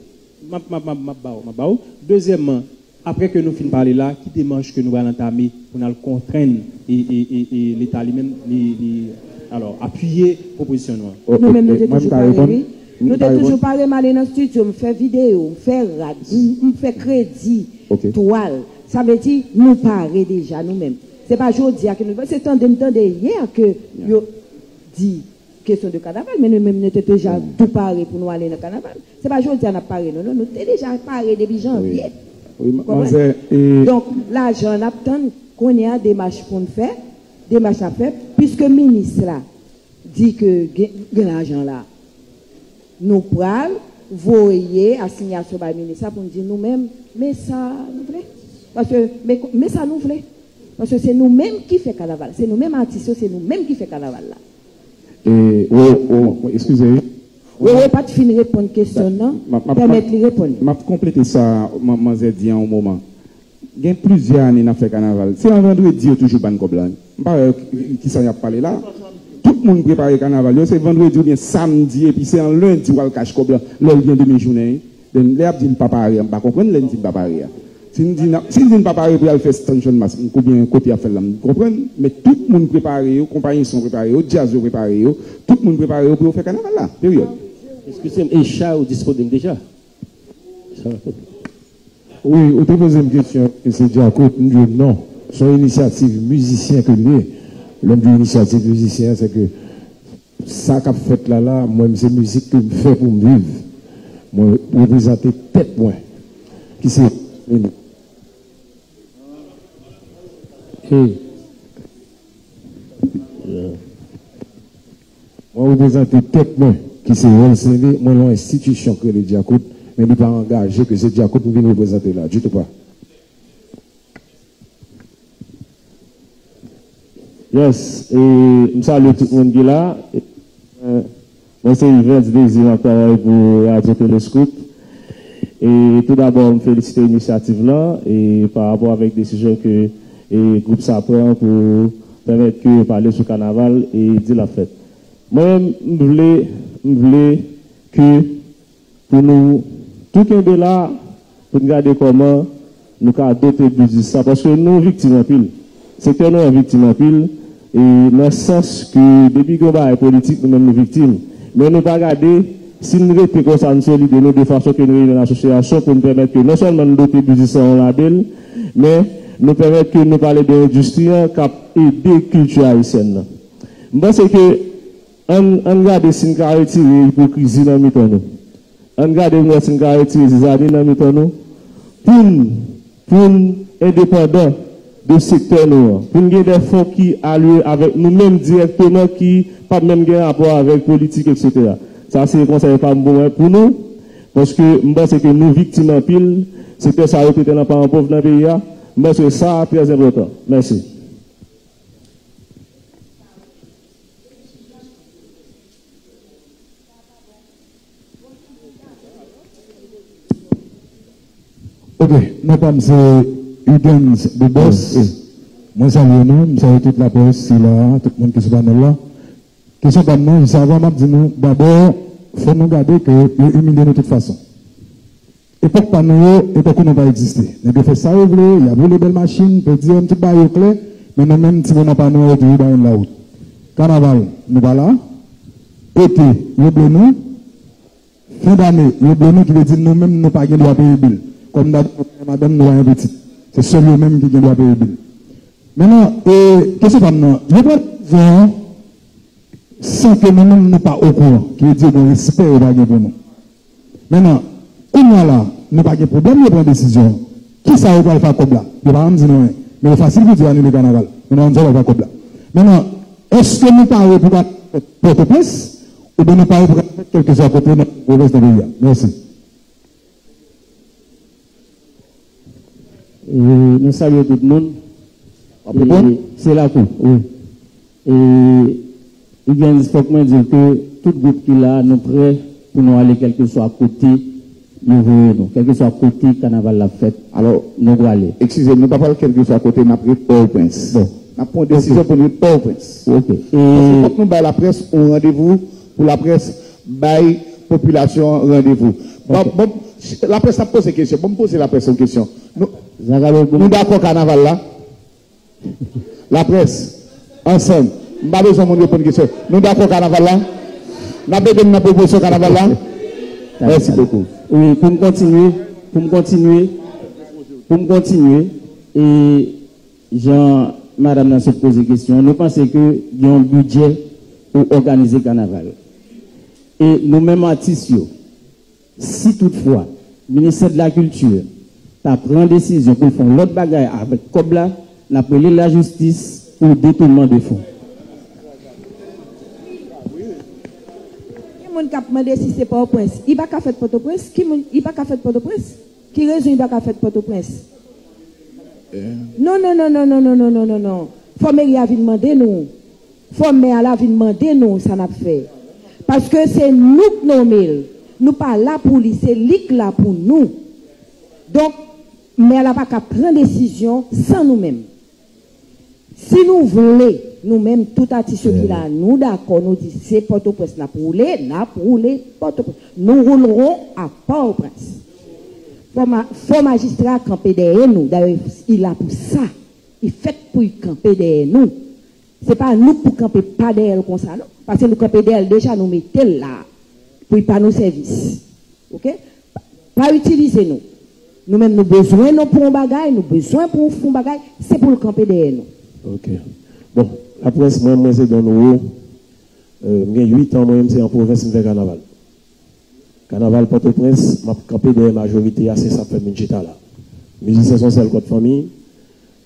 M ap, m ap, m ap, m ap ba w, m ap ba w. Dezyèmman, apre ke nou fin pale la, ki demach ke nou pral antame pou n al kontrenn e, e, e, e Leta li menm, li, li, alò, apiye pwopozisyon nou an? Nou menm nou te toujou pare, wi. Nou te toujou pare, m ale nan estidyo, m fè videyo, m fè rad, m, m fè kredi, twal. Sa vle di, nou pare deja, nou menm. Se pa jodi a ke nou, se tande m tande yè ke yo di kesyon de kanaval, men nou menm nou te deja tou pare pou nou ale nan kanaval. Se pa jodi a n ap pare, non, non, nou te deja pare depi janvye. Ou konprann? Donk, lajan n ap tann, kounye a demach pou n fè, demach n ap fè, piske minis la di ke gen, gen lajan la. Nou pral voye asinyasyon bay minis la pou n di nou menm, men sa nou vle. Paske, men, men sa nou vle. Paske se nou menm ki fè kanaval. Se nou menm atis yo, se nou menm ki fè kanaval la. E, o, o, eskize wi. Roro pa t fin reponn kesyon nan, pèmèt li reponn. M ap konplete sa manzè di an yon moman. Gen plizyè ane n ap fè kanaval. Se an vandredi yo toujou ban n kòb la. M pa wè ki, kisa y ap pale la. Tout moun prepare kanaval yo, se vandredi oubyen samdi, epi se an lendi w al kach kòb la, lè l gen demi jounen. Lè y ap di l pa pare a, m pa konprann lè n di l pa pare a. Si n di, n ap- si n di n pa pare pou y al fè Stanchon Mas, m- oubyen kote y ap fè l la, m konprann, men tout moun prepare yo, konpayi son prepare yo, djaz yo prepare yo, tout moun prepare yo pou yo fè kanaval la, peryòd. Eskize m, e cha yo disponib deja? Wi, ou te poze m kesyon, ke se Djakout, m di w non. Se yon inisyativ mizisyen ke l ye. Lè m di w inisyativ mizisyen, se ke sa k ap fèt la la, mwen, se mizik ke m fè pou m viv. Mwen reprezante tèt mwen, ki se. Hey. Mwen reprezante tèt mwen, ki se Rolsene, mwen nan yon enstitisyon ki rele Djakout, men li pa angaje ke se Djakout m vin reprezante la, ditou pa. Yes, e m salye tout moun ki la. E, mwen se Yvens Désir, m ap travay pou Radyo Telescope. E tou dabò, m felisite inisyativ lan e pa rapò avèk desizyon ke e gwoup sa pran pou pèmèt ke yo pale sou kanaval e di l ap fèt. Mwen menm, m vle, m vle ke pou nou tou kenbe la, pou n gade kòman nou ka dote biznis sa, paske nou viktim anpil. Sektè nou an viktim anpil, e nan sans ke depi gen yon bagay politik, nou menm nou viktim. Men nou pa gade, si n rete konsa, n solide nou, de fason ke n reyini an asosyasyon pou n pèmèt ke non sèlman n dote biznis sa yon label, men nou pèmèt ke nou pale de endistri an k ap ede kilti ayisyèn nan. M panse ke ann, ann gade si n ka retire ipokrizi nan mitan nou. Ann gade nou wè si n ka retire zizani nan mitan nou. Pou n, pou n endepandan de sektè nou an. Pou n gen de fon ki aliye avèk nou menm dirèkteman, ki p ap menm gen rapò avèk politik, etsetera. Sa se konsèy pa m pou mwen, pou nou, paske m panse ke nou viktim anpil. Sektè sa yo te nan paran pòv nan peyi a. M panse sa trè enpòtan. Mèsi. Ok, non pa m se Hugens de Bòs. Mwen salye nou, m salye tout laprès ki la, tout moun ki sou panèl la. Kesyon pa m nan, jis avan m ap di nou, dabò, fò nou gade ke yo imilye nou tout fason. Epòk pa nou yo, e tankou nou pa egziste. Nèg yo fè sa yo vle, y ap woule bèl machin, podiòm, tout bagay yo klè, men nou menm, ti moman pa nou an, yo toujou ba nou lawout. Kanaval, nou pa la. Ete, yo ble nou. Fen dane, yo ble nou, ki vle di nou menm, nou pa gen dwa peye bil. Kòm dad, nou pa gen madanm, nou pa gen pitit. Se sèl yo menm ki gen dwa peye bil. Mentnan, e, kesyon pa m nan, yo pran desizyon an san ke nou menm, nou pa okouran, ki vle di yo gen respè yo pa gen pou nou. Mentnan, kounye a la, nou pa gen pwoblèm, yo pran desizyon. Kisa yo pral fè ak kòb la? Yo pa janm di nou anyen. Men yo fasil pou di yo anile kanaval. Men nou konn sa yo pral fè ak kòb la. Mentnan, èske nou pare pou kanaval fèt Pòtoprens, oubyen nou pare pou kanaval fèt kèlkeswa kote nan pwovens nan peyi a? Mèsi. E, nou salye tout moun. W ap reponn? E, se lakou, wi. E, Hugens, fòk mwen di w ke tout gwoup ki la, nou prè pou nou ale kèlkeswa kote yo voye nou, kèlkeswa kote kanaval la ap fèt, alò, nou prale. Eskize m, nou pa pral kèlkeswa kote, n ap ret Pòtoprens. Bon. N ap pran yon desizyon pou n ret Pòtoprens. Ok. E paske fòk nou bay laprès yon randevou, pou laprès bay popilasyon an randevou. Bon, ok. Bon, laprès ap poze kesyon. Bon, m poze laprès yon kesyon. Nou, nou dakò kanaval la? Laprès, ansanm. M pa bezwen moun reponn kesyon. Nou dakò kanaval la? N ap ede n nan pwomosyon kanaval la? Mèsi bokou. Wi, pou m kontinye, pou m kontinye, pou m kontinye, e jan madanm nan sot poze kesyon, nou panse ke gen yon bidjè pou òganize kanaval? E nou menm atis yo, si toutfwa Ministè de la Kilti ta pran desizyon pou l fè yon lòt bagay avèk kòb la, n ap rele lajistis pou detounman de fon. Gen moun k ap mande si se Pòtoprens. I pa ka fèt Pòtoprens? Ki moun, i pa ka fèt Pòtoprens? Ki rezon i pa ka fèt Pòtoprens? Non, non, non, non. Fò meri a vin mande nou. Fò mè a la vin mande nou sa n ap fè. Paske se nou k nonme l. Nou pa la pou li, se li k la pou nou. Donk, mè a la pa ka pran desizyon san nou menm. Si nou vle, Nou menm, tout atis yo ki la, nou dakò, nou di se Pòtoprens n ap woule, n ap woule Pòtoprens. Nous roulerons à Port-au-Prince. Fò ma-, fò majistra kanpe dèyè nou. Dayè, li la pou sa. Li fèt pou l kanpe dèyè nou. Se pa nou k pou kanpe pa dèyè l konsa, non. Paske nou kanpe dèyè l deja, nou mete l la pou l pa nou sèvis. Oke? Pa, pa itilize nou. Nou menm, nou bezwen nou pou yon bagay, nou bezwen pou w fè yon bagay, se pou l kanpe dèyè nou. Ok. Bon, laprès, mwen, mwen se Don Nouwo. Euh, m gen uit an, mwen menm, se an pwovens m fè kanaval. Kanaval Pòtoprens, m ap kanpe dèyè majorite a, se sa k fè m vin chita la. Mizisyen se yon sèl kòd fanmi,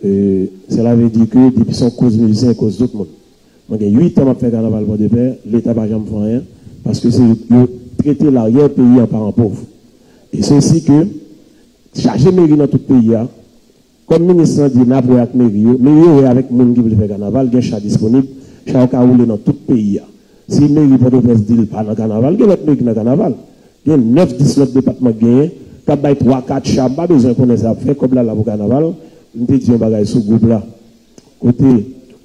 euh, cela veut dire que depi se yon koz mizisyen, e koz tout moun. Mwen gen uit an m ap fè kanaval Pòdepè, Leta pa janm fè anyen, paske se yo trete laryè peyi an paran pòv. E se osi ke chaje meri nan tout peyi a, kòm minis lan di n ap wè ak meri yo, meri yo wè avèk moun ki vle fè kanaval, gen cha disponib, cha yo ka woule nan tout peyi a. Si meri Pòtoprens di l pa nan kanaval, gen lòt meri ki nan kanaval. Gen nèf, dis lòt depatman k genyen, k ap bay twa, kat cha, m pa bezwen konnen sa y ap fè, kòb la la pou kanaval. M te di yon bagay sou gwoup la. Kote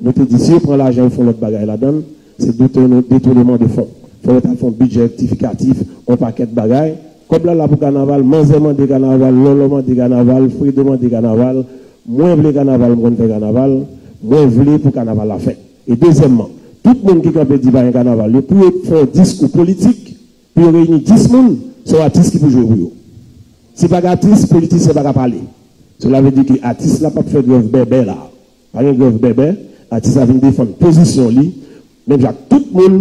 nou te di si yo pran lajan yo fè yon lòt bagay ladan l, se detouneman de fon. Fò yo ta fè yon bidjè rektifikatif, yon pakèt bagay. Kòb la la pou kanaval, manzè mande kanaval, lòlò mande kanaval, fredo mande kanaval. Mwen vle kanaval, m konn fè kanaval. Mwen vle pou kanaval la fèt. E dezyèmman, tout moun ki kanpe di pa gen kanaval, yo pou yo fè yon diskou politik, pou yo reyini dis moun, se yon atis ki pou jwe pou yo. Si pa gen atis, politisyen pa ka pale. Cela veut dire que atis la p ap fè grèv bèbè la. Pa gen grèv bèbè, atis la vin defann pozisyon li, menm jan ak tout moun,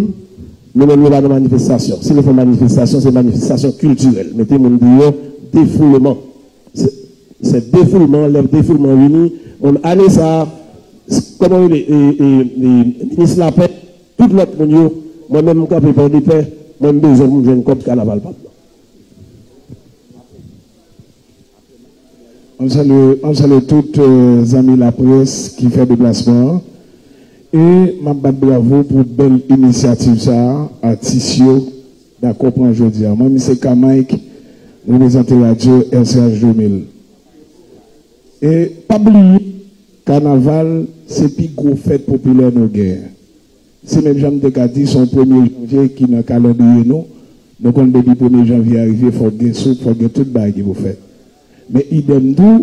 nou menm nou pa nan manifestasyon. Si nou fè manifestasyon, se manifestasyon kiltirèl. Mete moun deyò, defouleman. Se, se defoulman, lè defoulman vini, moun ane sa, kòman rele, e, e, e, minis lapè, tout lòt moun yo, mwen menm m kanpe Pòdepè, mwen m bezwen pou m jwenn kòb kanaval pa m nan. M ap salye, m ap salye tout, euh, zanmi laprès ki fè deplasman an. E m ap bat bravo pou bèl inisyativ sa a, atis yo dakò pran jodi a. Mwen, m se K Mike, m reprezante radyo R C H de mil. E pa bliye, kanaval se pi gwo fèt popilè nou genyen. Se menm jan m te ka di, se yon premye janvye ki nan kalandriye nou. Nou konn depi premye janvye a rive, fòk gen soup, fòk gen tout bagay ki pou fèt. Men idèm tou,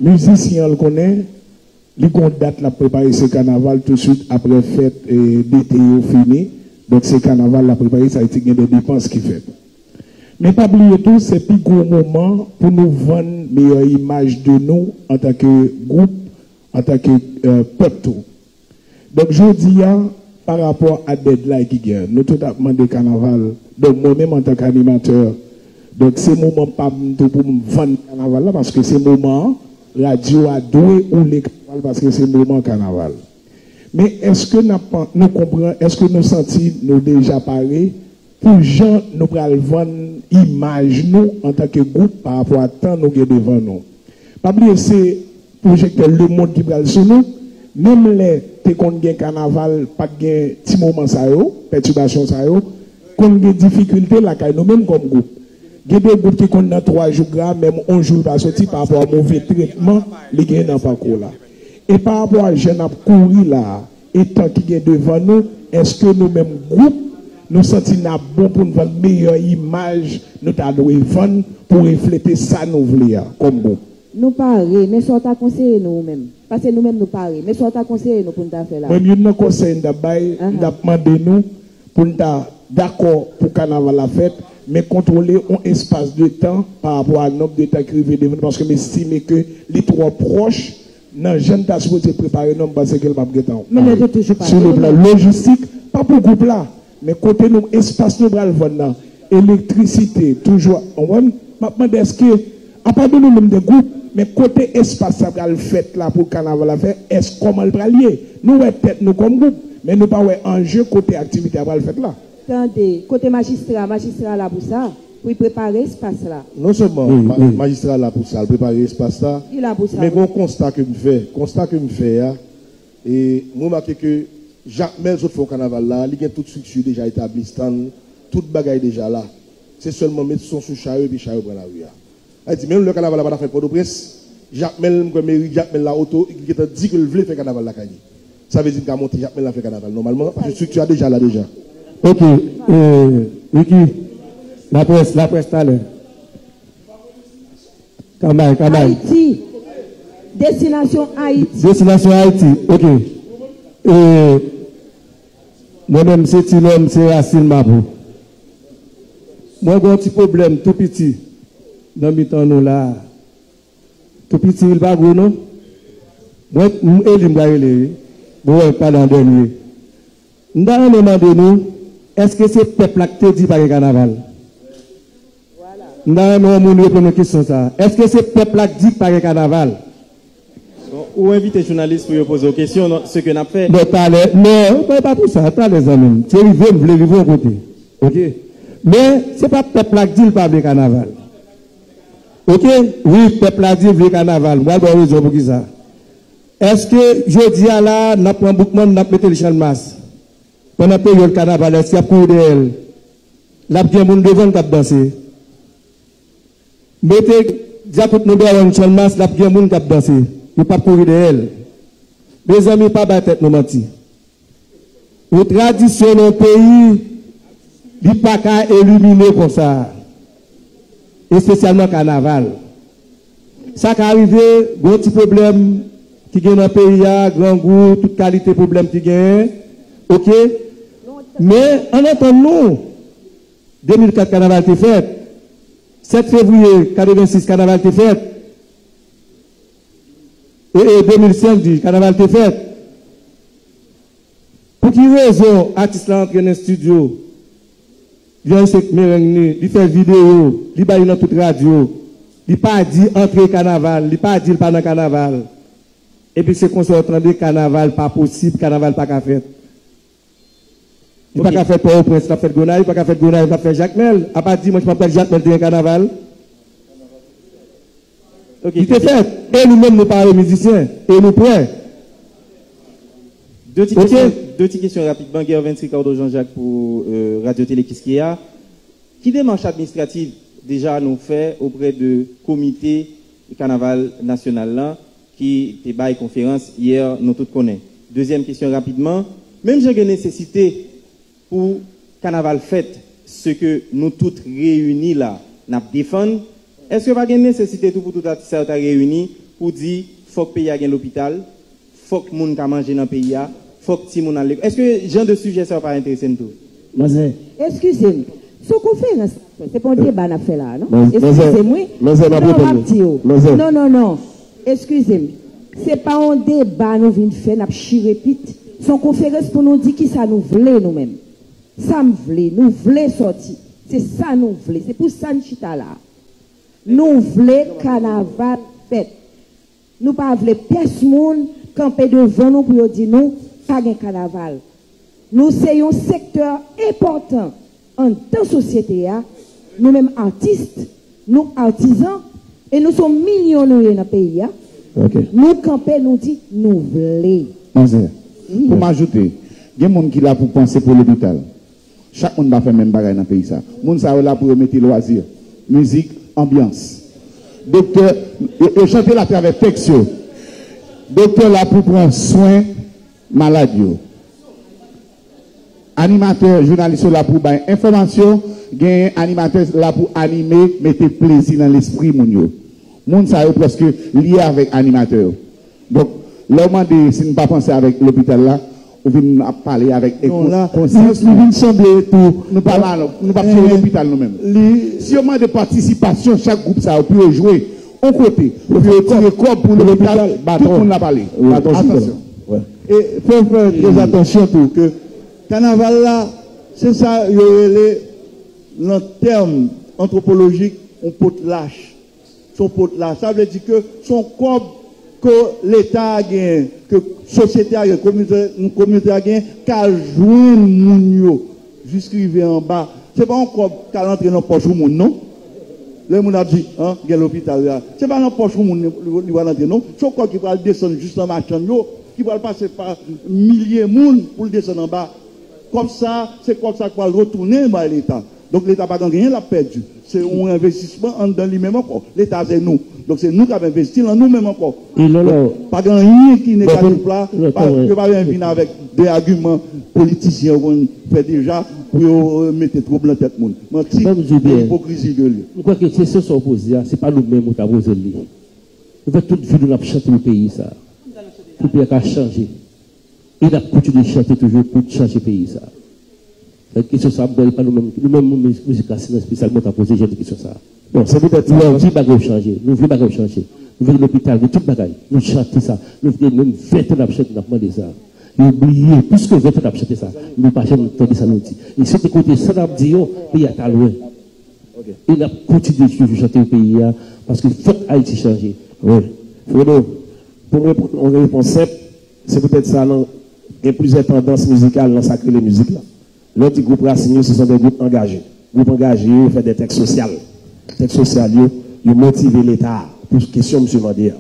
mizisyen an l konnen, li gon dat l ap prepare, se kanaval toutswit apre fèt, e, dete yo fini. Donk se kanaval l ap prepare, sa vle di gen de depans ki fèt. Men pa bliye tou, se pi gwo moman pou nou vann meyè imaj de nou antanke gwoup, antanke, e, pèp tou. Donk jodi a, pa rapò a deadline ki gen, nou tout ap mande kanaval. Donk mwen menm antanke animatè, donk se moman pa m tou pou m vann kanaval la, paske se moman an, radyo a dwe woule kanaval, paske se moman kanaval. Men èske n ap, nou konprann, èske nou santi nou deja pare pou jan nou pral vann imaj nou antanke gwoup pa rapò a tan nou gen devan nou? Pa bliye se pwojektè lemonn ki pral sou nou. Menm lè te konn gen kanaval, pa t gen ti moman sa yo, pètibasyon sa yo, konn gen difikilte lakay nou menm kòm gwoup. Gen de gwoup ki konn nan twa jou gra, menm yon jou l pa soti pa rapò a move tretman li gen nan pakou la. E pa rapò a jan n ap kouri la a, e tan ki gen devan nou, èske nou menm gwoup, nou santi n ap bon pou n vann meyè imaj nou ta dwe vann pou reflete sa nou vle a kòm gwoup? Nou pare, men sa w ta konseye nou ou menm? Paske nou menm nou pare, men sa w ta konseye nou pou n ta fè la? Mwen menm, youn nan konsèy m t ap bay, m t ap mande nou pou n ta dakò pou kanaval la fèt, men kontwole yon espas de tan pa rapò a nonb de tan ki rive devan nou, paske m estime ke li twò pwòch nan jan n ta sipoze prepare nou, m panse ke l p ap gentan pare. Sou le plan lojistik, pa pou gwoup la, men kote nou, espas nou pral vann nan, elektrisite, toujou, w konprann? M ap mande èske, apa de nou menm de gwoup, men kote espas sa pral fèt la pou kanaval la fèt, èske kòman l pral ye? Nou wè tèt nou kòm gwoup, men nou pa wè anje kote aktivite a pral fèt la. Tande, kote majistra, majistra la pou sa, pou l prepare espas la. Non sèlman ma- majistra la pou sa, l prepare espas la, Li la pou sa, men wi. Gen yon konsta ke m fè. Konsta ke m fè a, e m remake ke Jakmèl sot fè yon kanaval la, li gen tout estrikti deja etabli, stand, tout bagay deja la. Se sèlman met son sou cha yo epi cha yo pran lari a. Sa vle di, menm lè kanaval la pa ta fèt Pòtoprens, Jakmèl, m kwè meri Jakmèl la oto, li gentan di ke l vle fè kanaval lakay li. Sa vle di m ka monte Jakmèl la fè kanaval nòmalman, paske estrikti a deja la deja. Ok, euh, Ricky, laprès, laprès talè. Kanbay, kanbay. Ayiti. Destinasyon Ayiti. Destinasyon Ayiti, ok. Euh, mwen menm se Ti Lòm, se Rasin Mapou. Mwen gen yon ti pwoblèm tou piti nan mitan nou la. Tou piti, wi, l pa gwo, non. Mwen, m eli m pral rele, wi. Bon, wè, pale an dènye. M ta renmen mande nou, èske se pèp la k te di pa gen kanaval? M ta renmen yon moun reponn nou kesyon sa a. Èske se pèp la k di pa gen kanaval? Bon, ou envite jounalis pou yo poze w kesyon, non, se ke n ap fè. Non, talè, non, pa, pa pou sa, talè, zanmi m. Se rive, m vle rive yon kote. Ok? Men, se pa pèp la k di l pa vle kanaval. Ok? Wi, pèp la di l vle kanaval. M pral ba w rezon pou ki sa. Èske jodi a la, n ap pran Boukman, n ap mete l Channmas? Pandan peryòd kanaval, èske y ap kouri dèyè l? L ap gen moun devan l k ap danse. Mete dyakout Nobèwonn Channmas, l ap gen moun k ap danse. Yo p ap kouri dèyè l. Mezanmi, pa bay tèt nou manti. Yon tradisyon nan yon peyi, li pa ka elimine konsa. Espesyalman kanaval. Sa ka rive, gon ti pwoblèm ki gen nan peyi a, grangou, tout kalite pwoblèm ki genyen. Ok? Men, ann antann nou, de mil kat kanaval te fèt. Sèt fevriye katrevensis kanaval te fèt. E, e, de mil senk di kanaval te fèt. Pou ki rezon atis la antre nan estidyo, li anrejistre mereng li, li fè videyo, li bay li nan tout radyo, li pa di antre kanaval, li pa di l pa nan kanaval. Epi se konsa w tande kanaval pa posib, kanaval pa ka fèt. Li pa ka fèt Pòtoprens, l ap fèt Gonayiv, li pa ka fèt Gonayiv, l ap fèt Jakmèl. Apa dimanch m ap pral Jakmèl te gen kanaval? Li te fèt. E nou menm nou pare mizisyen. E nou prè. De ti kesyon, de ti kesyon rapidman. Gervens Ricardo Jean Jacques pou euh, Radio Télé Kiskeya. Ki demach administrativ deja nou fè oprè de komite kanaval nasyonal la ki te bay konferans yè nou tout konnen? Dezyèm kesyon rapidman, menm jan gen nesesite pou kanaval fèt, se ke nou tout reyini la n ap defann, èske pa gen nesesite tou pou tout atis sa yo ta reyini pou di fòk peyi a gen lopital, fòk moun ka manje nan peyi a, fòk timoun al lekòl? Èske jan de sijè sa yo pa enterese n tou? Manzè. Eskize m. Se yon konferans n ap fè. Se pa yon deba n ap fè la a, non? Eskize m, wi. Non, m ap di w. Non, non, non. Eskize m. Se pa yon deba nou vin fè, n ap chire pit. Se yon konferans pou nou di kisa nou vle nou menm. Sa m vle, nou vle sòti. Se sa nou vle. Se pou sa n chita la a. Nou vle kanaval fèt. Nou pa vle pyès moun kanpe devan nou pou yo di nou pa gen kanaval. Nou se yon sektè enpòtan anndan sosyete a. Nou menm atis, nou atizan, e nou se yon milyon nou ye nan peyi a. Nou kanpe, nou di nou vle. Manzè, pou m ajoute, gen moun ki la pou panse pou lopital. Chak moun pa fè menm bagay nan peyi sa. Moun sa yo la pou yo mete lwazi, mizik, anbyans. Doktè, yo, yo chante l atravè tèks yo. Doktè la pou pran swen malad yo. Animatè, jounalis yo la pou bay enfòmasyon, genyen animatè la pou anime, mete plezi nan lespri moun yo. Moun sa yo prèske lye avèk animatè yo. Donk, lè w mande si n pa panse avèk lopital la, ou vin ap pale avèk konsyans. Li vin sanble tou nou pa la, nou p ap jere lopital nou menm. Si yo mande patisipasyon chak gwoup sa yo pou yo jwe yon kote, pou yo tire kòb pou lopital, tout moun la pale. Atansyon. E fò w fè trè atansyon tou ke kanaval la, se sa yo rele nan tèm antwopolojik yon pot lach. Se yon pot lach. Sa vle di ke se yon kòb ke Leta a genyen, ke sosyete a genyen, kominote, kominote a genyen, k al jwenn moun yo jis rive anba. Se pa yon kòb k al antre nan pòch yon moun, non. Lè moun ap di, an, gen lopital la. Se pa nan pòch yon moun li, li, li pral antre, non. Se yon kòb ki pral desann jis nan machann yo, ki pral pase pa milye moun pou l desann anba. Kòb sa, se kòb sa k pral retounen bay Leta. Donk, Leta pa gen anyen l ap pèdi. Se yon envestisman anndan li menm ankò. Leta se nou. Donk, se nou k ap envesti nan nou menm ankò. E lò, lò, Donk, pa gen anyen ki negatif la. Lò, pa, lò, yo pa bezwen vin avèk de agiman politisyen yo konn fè deja pou yo, euh, mete twoub nan tèt moun. Manti, se ipokrizi ke l ye. M kwè ke kesyon sa w poze a, se pa nou menm ou ta poze l li. Nou fè tout vi nou n ap chante pou peyi sa a. Pou peyi a ka chanje. E n ap kontinye chante toujou pou n chanje peyi sa a. Donk, kesyon sa a, m kwè, e pa nou menm, nou menm, nou menm, mizik la, se nan espesyalman ta poze jèn kesyon sa a. Bon, se poutèt sa. Nou anvi bagay yo chanje, nou vle bagay yo chanje. Nou vle lopital, nou tout bagay. Nou chante sa. Nou vle menm vèt an n ap chante, n ap mande sa. Yo bliye, plis ke vèt an n ap chante sa. Nou pa janm tande sa nou di. E si yo te koute sa n ap di yo, peyi a ta lwen. E n ap kontinye toujou chante pou peyi a, paske fòk Ayiti chanje. Wi. Frodo, pou m reponn yon repons senp, se poutèt sa, nan, gen plizyè tandans mizikal nan sa k rele mizik la. Lè w di gwoup rasin yo, se son de gwoup angaje. Gwoup angaje yo, yo fè de tèks sosyal. Tèks sosyal yo, yo motive Leta a pou kesyon misye mande a.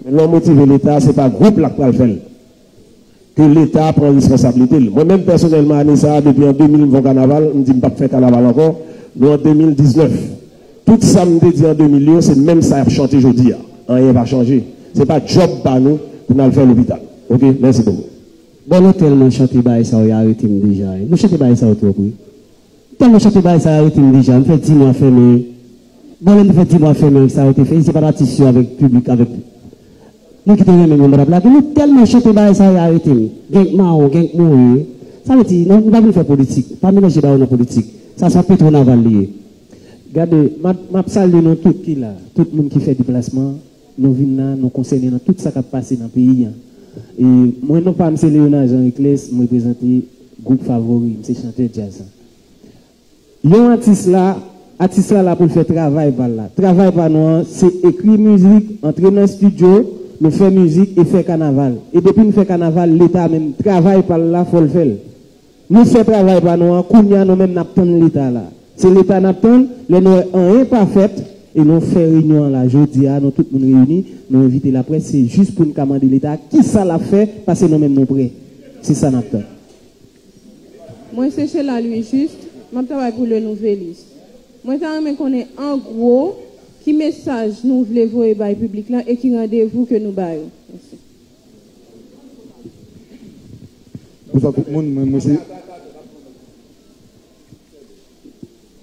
Men lè w motive Leta a, se pa gwoup la k pral fè l. Ke Leta pran responsablite l. Mwen menm pèsonèlman, ane sa a, depi an de mil m fè yon kanaval, m di m p ap fè kanaval ankò, nou an de mil diznèf. Tout sa m te di an de mil yo, se menm sa y ap chante jodi a. Anyen pa chanje. Se pa djòb pa nou pou n al fè lopital. Oke, mèsi bokou. Bon, nou tèlman chante bagay sa yo, y arete m deja. Nou chante bagay sa yo twòp, wi. Tèlman chante bagay sa yo, arete m deja. M fè di mwa fèmen. Bon, lè m te fè di mwa fèmen, sa yo te fè, se pa atis yo avèk piblik, avèk moun ki te renmen m yo, m pa t ap lage. Nou tèlman chante bagay sa yo, arete m. Genk mawon, genk mouri. Sa vle di, nou, nou pa vin fè politik. Pa melanje bagay yo nan politik. Sa se yon petwonaval li ye. Gade, m ap, m ap salye nou tout ki la, tout moun ki fè deplasman. Nou vin la, nou konsène nan tout sa k ap pase nan peyi a. E mwen, non pa m se Léonard Jean Réclès, m reprezante gwoup Favori, m se chantè djaz la. Yon atis la, atis la la pou l fè travay pa l la. Travay pa nou an, se ekri mizik, antre nan estidyo, nou fè mizik e fè kanaval. E depi n fè kanaval, Leta menm, travay pa l la, fò l fè l. Nou fè travay pa nou an, kounye a nou menm n ap tann Leta la. Se Leta n ap tann, lè nou wè anyen pa fèt, e nou fè reyinyon an la jodi a, nou tout moun reyini, nou envite laprès, se jis pou n ka mande Leta a kisa l ap fè, paske nou menm nou prè. Se sa n ap tann. Mwen se Sheila Louis Juste, m ap travay pou Le Nouvelliste. Mwen ta renmen konnen an gwo ki mesaj nou vle voye bay piblik la e ki randevou ke nou ba yo. Mèsi. Bonswa tout moun, mwen, mwen se...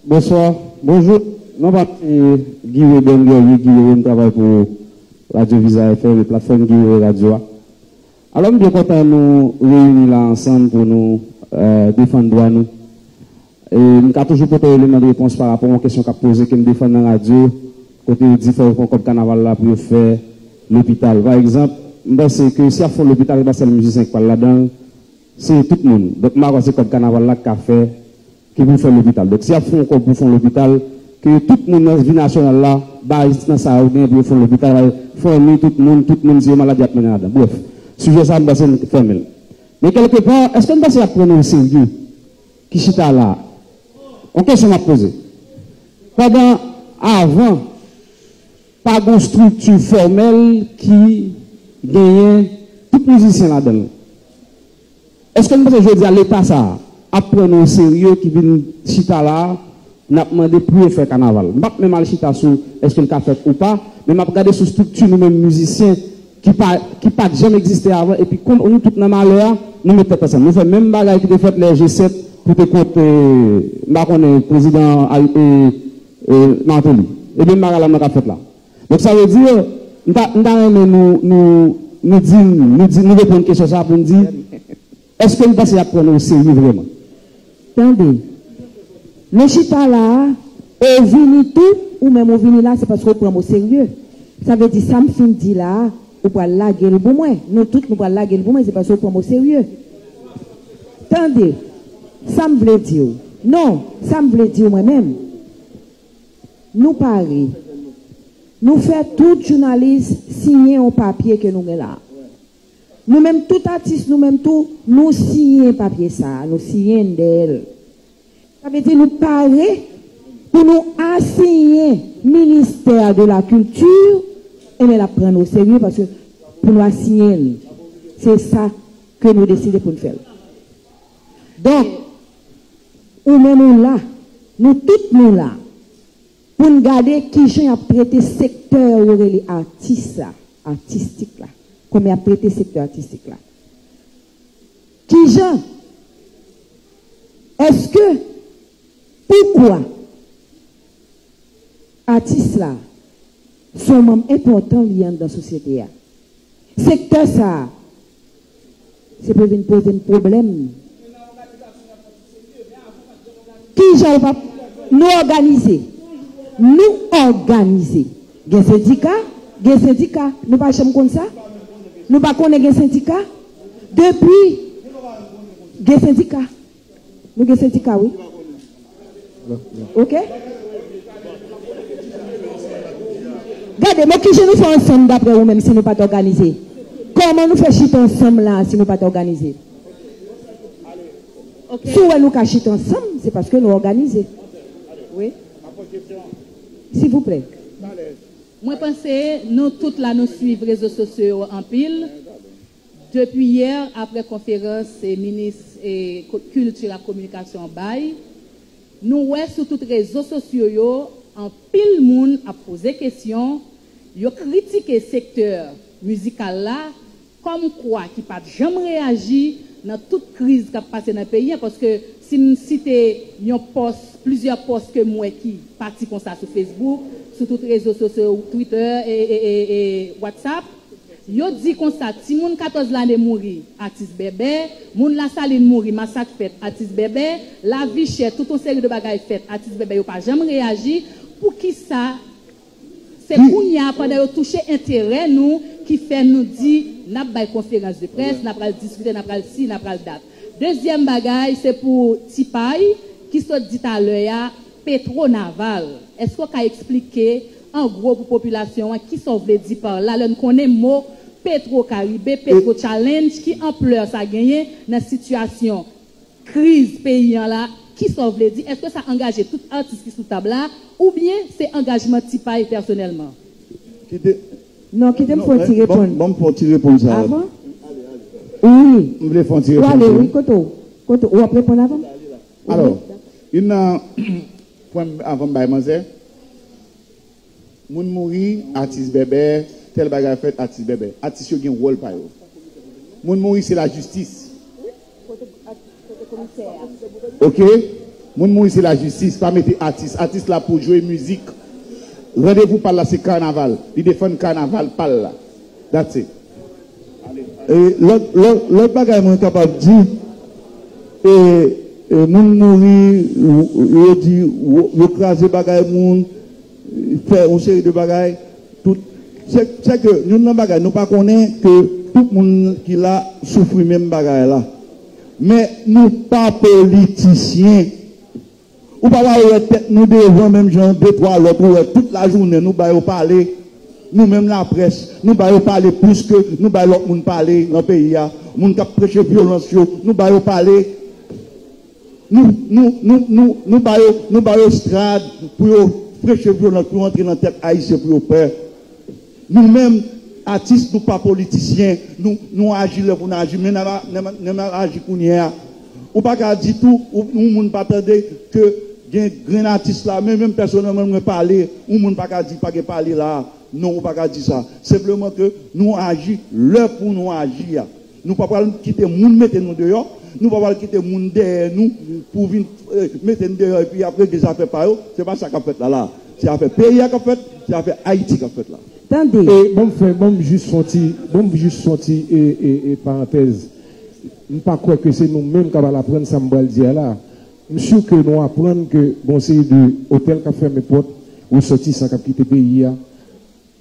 Bonswa, bonjou. Non pa m se Guy Weber, m Guerrier Guy Weber, m travay pou Radio Visa F M e platfòm Guy Weber Radio a. Alò, m byen kontan nou reyini la ansanm pou nou, euh, defann dwa nou. E m ka toujou pote yon eleman de repons pa rapò a yon kesyon k ap poze ke m defann nan radyo, kote yo di fò yo pran kòb kanaval la pou yo fè lopital. Pa egzanp, m panse ke si y ap fè yon lopital, se pa sèl mizisyen ki pral ladan l, se tout moun. Donk, m pa kwè se kòb kanaval la ki ka fè, ki pou fè lopital. Donk, si y ap fè yon kòb pou fè yon lopital, ke tout moun nan vi nasyonal la bay nan sa yo gen pou yo fè yon lopital, bay fanmi, tout moun, tout moun, si yo malad, y ap mennen ladan. Brèf, sijè sa a, m panse n fèmen l. Men kèlkepa, èske n panse y ap pran nou oserye? Ki chita la a. Yon kesyon m ap poze. Pandan, avan, pa gen yon estrikti fòmèl ki genyen tout mizisyen ladan l. Èske n panse jodi a Leta sa a ap pran nou oserye ki vin chita la a, n ap mande pou yo fè kanaval? M p ap menm al chita sou èske l ka fèt ou pa, men m ap gade sou estrikti nou menm mizisyen ki pa, ki pa t janm egziste avan, epi kon nou tout nan malè a, nou met tèt ansanm. Nou fè menm bagay ki te fèt lè G sèt pou te kont, eh, m pa konnen, prezidan Ari-, eh, eh, Martelly. E menm bagay la menm k ap fèt la. Donk, sa vle di, m ta, m ta renmen nou, nou, nou di, nou di, nou reponn kesyon sa a pou n di, èske nou panse y ap pran nou oserye vrèman? Tande. Nou chita la a, ou vini tou, ou menm ou vini la, se paske ou pran m oserye. Sa vle di, sa m fin di la a, ou pral lage l pou mwen. Nou tout, nou pral lage l pou mwen, se paske ou pran m oserye. Tande. Sa m vle di w. Non, sa m vle di w mwen menm. Nou pare. Nou fè tout jounalis siyen yon papye ke nou gen la. Nou menm tout atis, nou menm tou, nou siyen papye sa a, nou siyen dèyè l. Sa vle di nou pare pou nou asiyen ministè de la kilti, enben l ap pran nou oserye paske pou nou asiyen l. Se sa ke nou deside pou n fè l. Donk, ou menm ou la, Nou tout nou la pou n gade kijan y ap trete sektè yo rele atis la, atistik la. Kòman y ap trete sektè atistik la? Kijan? Èske, poukwa atis la se yon manm enpòtan li ye anndan sosyete a? Sektè sa a, se pou vin poze m pwoblèm. Kijan ou pa, nou òganize. Nou òganize. Gen sendika, gen sendika. Nou pa janm konn sa? Nou pa konnen gen sendika? Depi gen sendika. Nou gen sendika, wi. Ok? Gade, men kijan nou fè ansanm, daprè ou menm, si nou pa t òganize? Kòman nou fè chita ansanm la, si nou pa t òganize? Si w wè nou ka chita ansanm, se paske nou òganize. Wi. Silvouplè. Mwen panse nou tout la nou swiv rezo sosyo yo anpil. Depi yè, apre konferans minis kilti ak kominikasyon an bay, nou wè sou tout rezo sosyo yo, anpil moun ap poze kesyon, yo kritike sektè mizikal la, kòmkwa ki pa t janm reyaji nan tout kriz k ap pase nan peyi a, paske si m site yon pòs, plizyè pòs ke m wè ki pati konsa sou Facebook, sou tout rezo sosyo, Twitter, e, e, e, e WhatsApp, yo di konsa, timoun katòz lane mouri, atis bèbè, moun Lasalin mouri, masak fèt, atis bèbè, lavi chè, tout yon seri de bagay fèt, atis bèbè, yo pa janm reyaji. Poukisa se kounye a, pandan yo touche enterè nou, ki fè nou di n ap bay konferans de près, n ap pral diskite, n ap pral si, n ap pral dat? Dezyèm bagay, se pou Ti Pay, ki sot di talè a, Petwo Naval. Èske w ka eksplike an gwo pou popilasyon an kisa w vle di pa la, lè n konnen mo Petwo Karibe, Petwo Challenge, ki anplè sa genyen nan sitiyasyon kriz peyi an la, kisa w vle di? Èske sa angaje tout atis ki sou tab la, oubyen se angajman Ti Pay pèsonèlman? Kite. Non, kite m fè yon ti reponn. Ban m fè yon ti reponn sa. Avan? Wi. M vle fè yon ti reponn. Ou ale, wi, kote w? Kote w? W ap reponn avan m? Alò, youn nan pwen avan m bay manzè, moun mouri, atis bèbè, tèl bagay fèt, atis bèbè. Atis yo gen wòl pa yo. Moun mouri, se lajistis. Ok? Moun mouri, se lajistis. Pa mete atis. Atis la pou jwe mizik. Randevou pa l la, se kanaval. Li defann kanaval pa l la. That's it. E lòt, lòt, lòt bagay mwen kapab di, e, e moun mouri, yo di, yo, yo kraze bagay moun, fè yon seri de bagay, tout. Se, se ke youn nan bagay, nou pa konnen ke tout moun ki la soufri menm bagay la. Men nou pa politisyen. Ou pa wè tèt nou devan menm jan de twa lòt ou wè tout lajounen nou ba yo pale. Nou menm laprès, nou ba yo pale plis ke nou bay lòt moun pale nan peyi a. Moun k ap preche vyolans yo, nou ba yo pale. Nou, nou, nou, nou, nou ba yo, nou ba yo estrad pou yo preche vyolans, pou yo antre nan tèt Ayisyen, pou yo pè. Nou menm, atis, nou pa politisyen, nou, nou aji lè pou n aji, men n ap, n ap, n ap aji kounye a. Ou pa ka di tou, ou, yon moun pa tande ke gen grenn atis la, men menm pèsonèlman mwen pale, yon moun pa ka di pa gen pale la, non, ou pa ka di sa. Senpleman ke nou aji lè pou nou aji a. Nou pa pral kite moun mete nou deyò, nou pa pral kite moun dèyè nou pou vin mete n deyò epi y ap regle zafè pa yo. Se pa sa k ap fèt la la. Se afè peyi a k ap fèt, se afè Ayiti k ap fèt la. Tande. E ban m fè, ban m jis fè yon ti, ban m jis fè yon ti e, e, e, parantèz. M pa kwè ke se nou menm k ap al aprann sa m pral di a la. M si ke nou aprann ke gon seri de otèl k ap fèmen pòt, resòtisan k ap kite peyi a.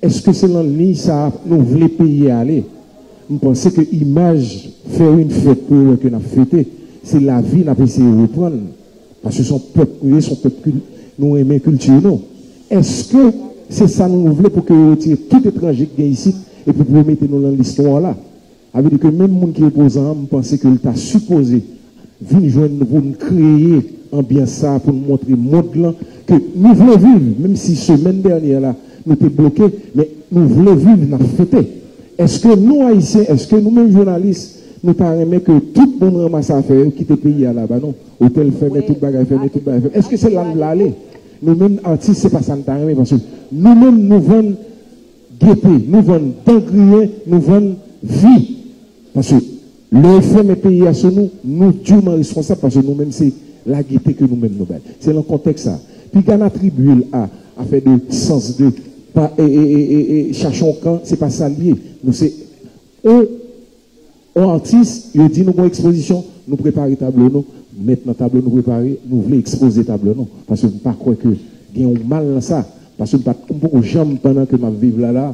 Èske se nan liy sa a nou vle peyi a ale? M panse ke imaj fè wi n fèt pou yo wè ke n ap fete, se lavi n ap eseye reprann. Paske se yon pèp nou ye, se yon pèp ki nou renmen kilti nou. Èske se sa nou vle pou ke yo retire tout etranje ki gen isit epi pou yo mete nou nan lis nwa la? Sa vle di ke menm moun ki opozan an, m panse ke l ta sipoze vin jwenn nou pou n kreye anbyans sa a, pou n montre mond lan ke nou vle viv, menm si semèn dènyè la nou te bloke, men nou vle viv, n ap fete. Èske nou Ayisyen, èske nou menm jounalis, Nou ta renmen ke tout moun ranmase afè yo, kite peyi a laba, non. Otèl fèmen, tout bagay fèmen, tout bagay fèmen. Èske se la n vle ale? Nou menm atis, se pa sa n ta renmen, paske nou menm, nou vann gete, nou vann dan griyen, nou vann vi. Paske lè yo fèmen peyi a sou nou, nou diman responsab, paske nou menm, se lagete ke nou menm nou bay. Se nan kontèks sa. Piga n atribye l a afè de sans de pa, e, e, e, e, e, chache yon kan, se pa sa l ye. Nou se yon yon atis, yo di nou gon ekspozisyon, nou prepare tablo nou, met nan tablo nou prepare, nou vle ekspoze tablo nou. Paske m pa kwè ke gen yon mal nan sa. Paske m pa t, m poko janm, pandan ke m ap viv la la,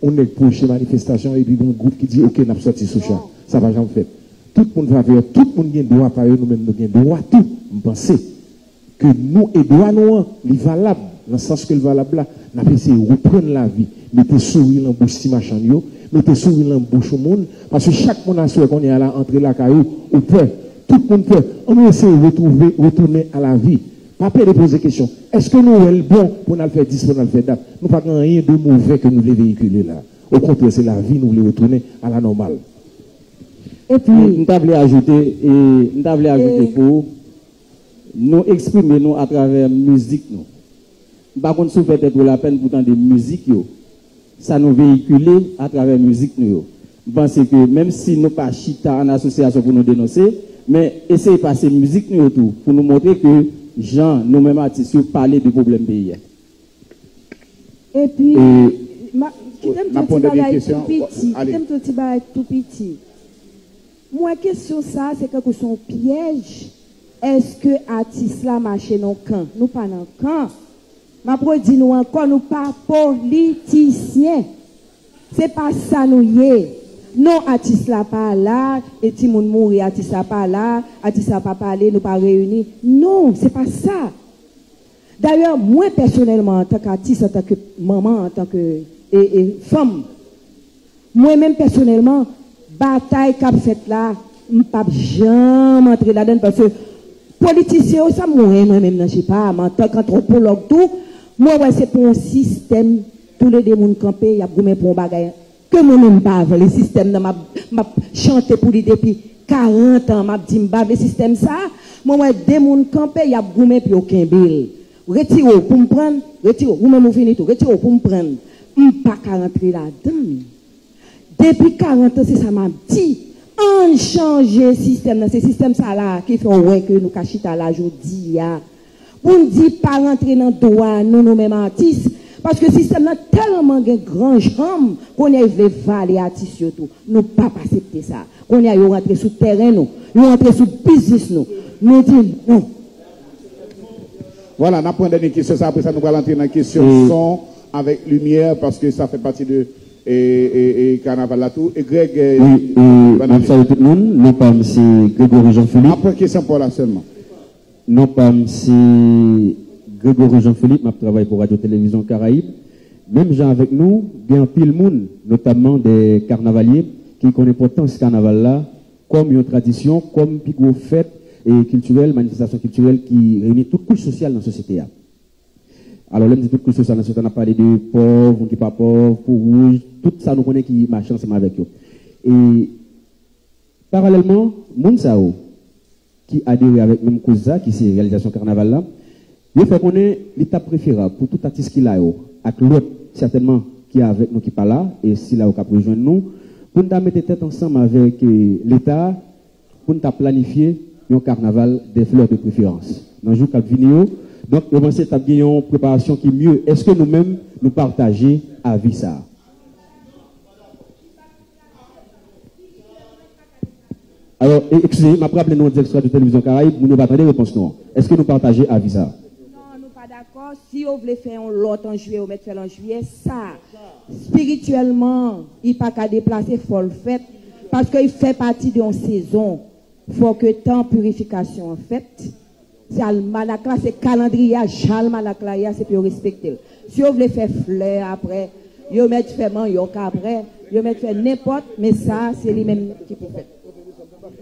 yon nèg pwoche manifestasyon epi gon gwoup ki di, "Oke, n ap sòti sou cha." Sa pa janm fèt. Tout moun favè, tout moun gen dwa pa yo, nou menm nou gen dwa tou, m panse. Ke nou e dwa nou an, li valab, nan sans ke l valab la, n ap eseye reprann lavi, mete souri nan bouch ti machann yo, mete souri nan bouch yon moun, paske chak moun aswè kounye a la antre lakay ou, ou pè, tout moun pè, ann nou eseye retwouve, retounen a lavi. Pa pede poze kesyon, èske nou wè l bon pou n al fè dis, pou n al fè dat? Nou pa gen anyen de move ke nou vle veyikile la. Okontrè, se lavi nou vle retounen a la nòmal. Epi, m ta vle ajoute, e, m ta vle ajoute pou nou eksprime nou atravè mizik nou. M pa konn si w fè tèt ou lapèn pou tande mizik yo, sa nou veyikile atravè mizik nou yo. M panse ke menm si nou pa chita an asosyasyon pou nou denonse, men eseye pase mizik nou yo tou pou nou montre ke jan nou menm atis yo pale de pwoblèm peyi a. Epi, kite m di yon ti bagay tou piti, kite m di yon ti bagay tou piti. M wè kesyon sa, se kankou se yon pyèj. Èske atis la mache nan kan? Nou pa nan kan. M ap redi nou ankò, nou pa politisyen. Se pa sa nou ye. Non, atis la pa la, e timoun mouri, atis la pa la, atis la pa pale, nou pa reyini. Non, se pa sa. Dayè, mwen pèsonèlman, antanke atis, antanke manman, antanke e, e, fanm, mwen menm pèsonèlman, batay k ap fèt la, m p ap janm antre ladan l paske politisyen yo, sa m wè mwen menm nan je pa m, antanke antwopològ tou, mwen wè se pou yon sistèm, toulede moun kanpe, y ap goumen pou yon bagay. Ke mwen menm m pa vle sistèm nan, m ap, m ap chante pou li depi karant an, m ap di m pa vle sistèm sa. Mwen wè de moun kanpe, y ap goumen pou yo kenbe l. Retire w pou m pran l, retire w, ou menm ou fini tou, retire w pou m pran l. M pa ka rantre ladan l. Depi karant an, se sa m ap di. Ann chanje sistèm nan. Se sistèm sa la ki fè w wè ke nou ka chita la jodi a. Pou n di pa rantre nan dwa nou, nou menm atis. Paske sistèm nan tèlman gen gran janm, kounye a yo vle vale atis yo tou. Nou p ap aksepte sa. Kounye a yo rantre sou tèren nou, yo rantre sou biznis nou. Nou di non. Vwala, n ap pran dènye kesyon sa, apre sa nou pral antre nan kesyon son avèk limyè, paske sa fè pati de e, e, e kanaval la tou. E Greg, e, Wi, e, m ap salye tout moun. Non pa m se Gregory Jean Philippe. M ap pran kesyon pa w la sèlman. Non pa m se Gregory Jean Philippe, m ap travay pou Radyo Televizyon Karayib. Menm jan avèk nou, gen anpil moun, notamman de kanavalye, ki konn enpòtans kanaval la kòm yon tradisyon, kòm pi gwo fèt e kiltirèl, manifestasyon kiltirèl ki reyini tout kouch sosyal nan sosyete a. Alò, lè m di tout kouch sosyal nan sosyete a, n ap pale de pòv, moun ki pa pòv, po wouj, tout sa nou konnen ki mache ansanm avèk yo. E Paralèlman, moun sa yo ki adere avèk menm koz sa, ki se reyalizasyon kanaval la, yo fè konnen li t ap preferab pou tout atis ki la yo, ak lòt, sètènman, ki avèk nou ki pa la, e sila yo k ap rejwenn nou, pou n ta mete tèt ansanm avèk, e, Leta, pou n ta planifye yon carnaval des fleurs de préférence nan jou k ap vini yo. Donk, yo panse t ap gen yon preparasyon ki mye. Èske nou menm, nou pataje avi sa a? Alò, e, eskize, m ap raple nou an dirèk sou Radyo Televizyon Karayib, moun yo pa tande repons nou an. Èske nou pataje avi sa a? Non, nou pa dakò. Si yo vle fè yon lòt an jiyè, yo mèt fè l an jiyè. Sa, espirityèlman, li pa ka deplase, fò l fèt, paske li fè pati de yon sezon. Fò ke tan pirifikasyon an fèt. Se almanak la, se kalandriye a, jan almanak la ye a, se pou yo respekte l. Si yo vle fè flè apre, yo mèt fè manyòk apre, yo mèt fè nenpòt, men sa a, se li menm ki pou fèt.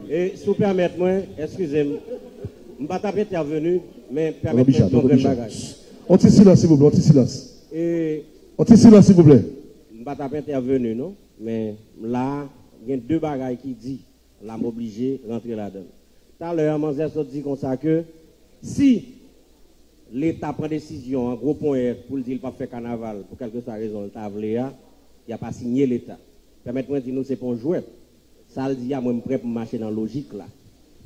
E si w pèmèt mwen, eskize m, m pa t ap entèveni, men pèmèt mwen di yon grenn bagay. On ti silans, silvouplè, on ti silans. E On ti silans, silvouplè. M pa t ap entèveni, non, men la a, gen de bagay ki di. la, m oblije rantre ladan l. Talè a, manzè sot di konsa ke si Leta pran desizyon an gwo ponyèt pou l di l p ap fè kanaval pou kèlkeswa rezon l ta vle a, y ap asinye Leta. Pèmèt mwen di nou se pa yon jwèt. Sa l di a, mwen m prè pou m mache nan lojik la.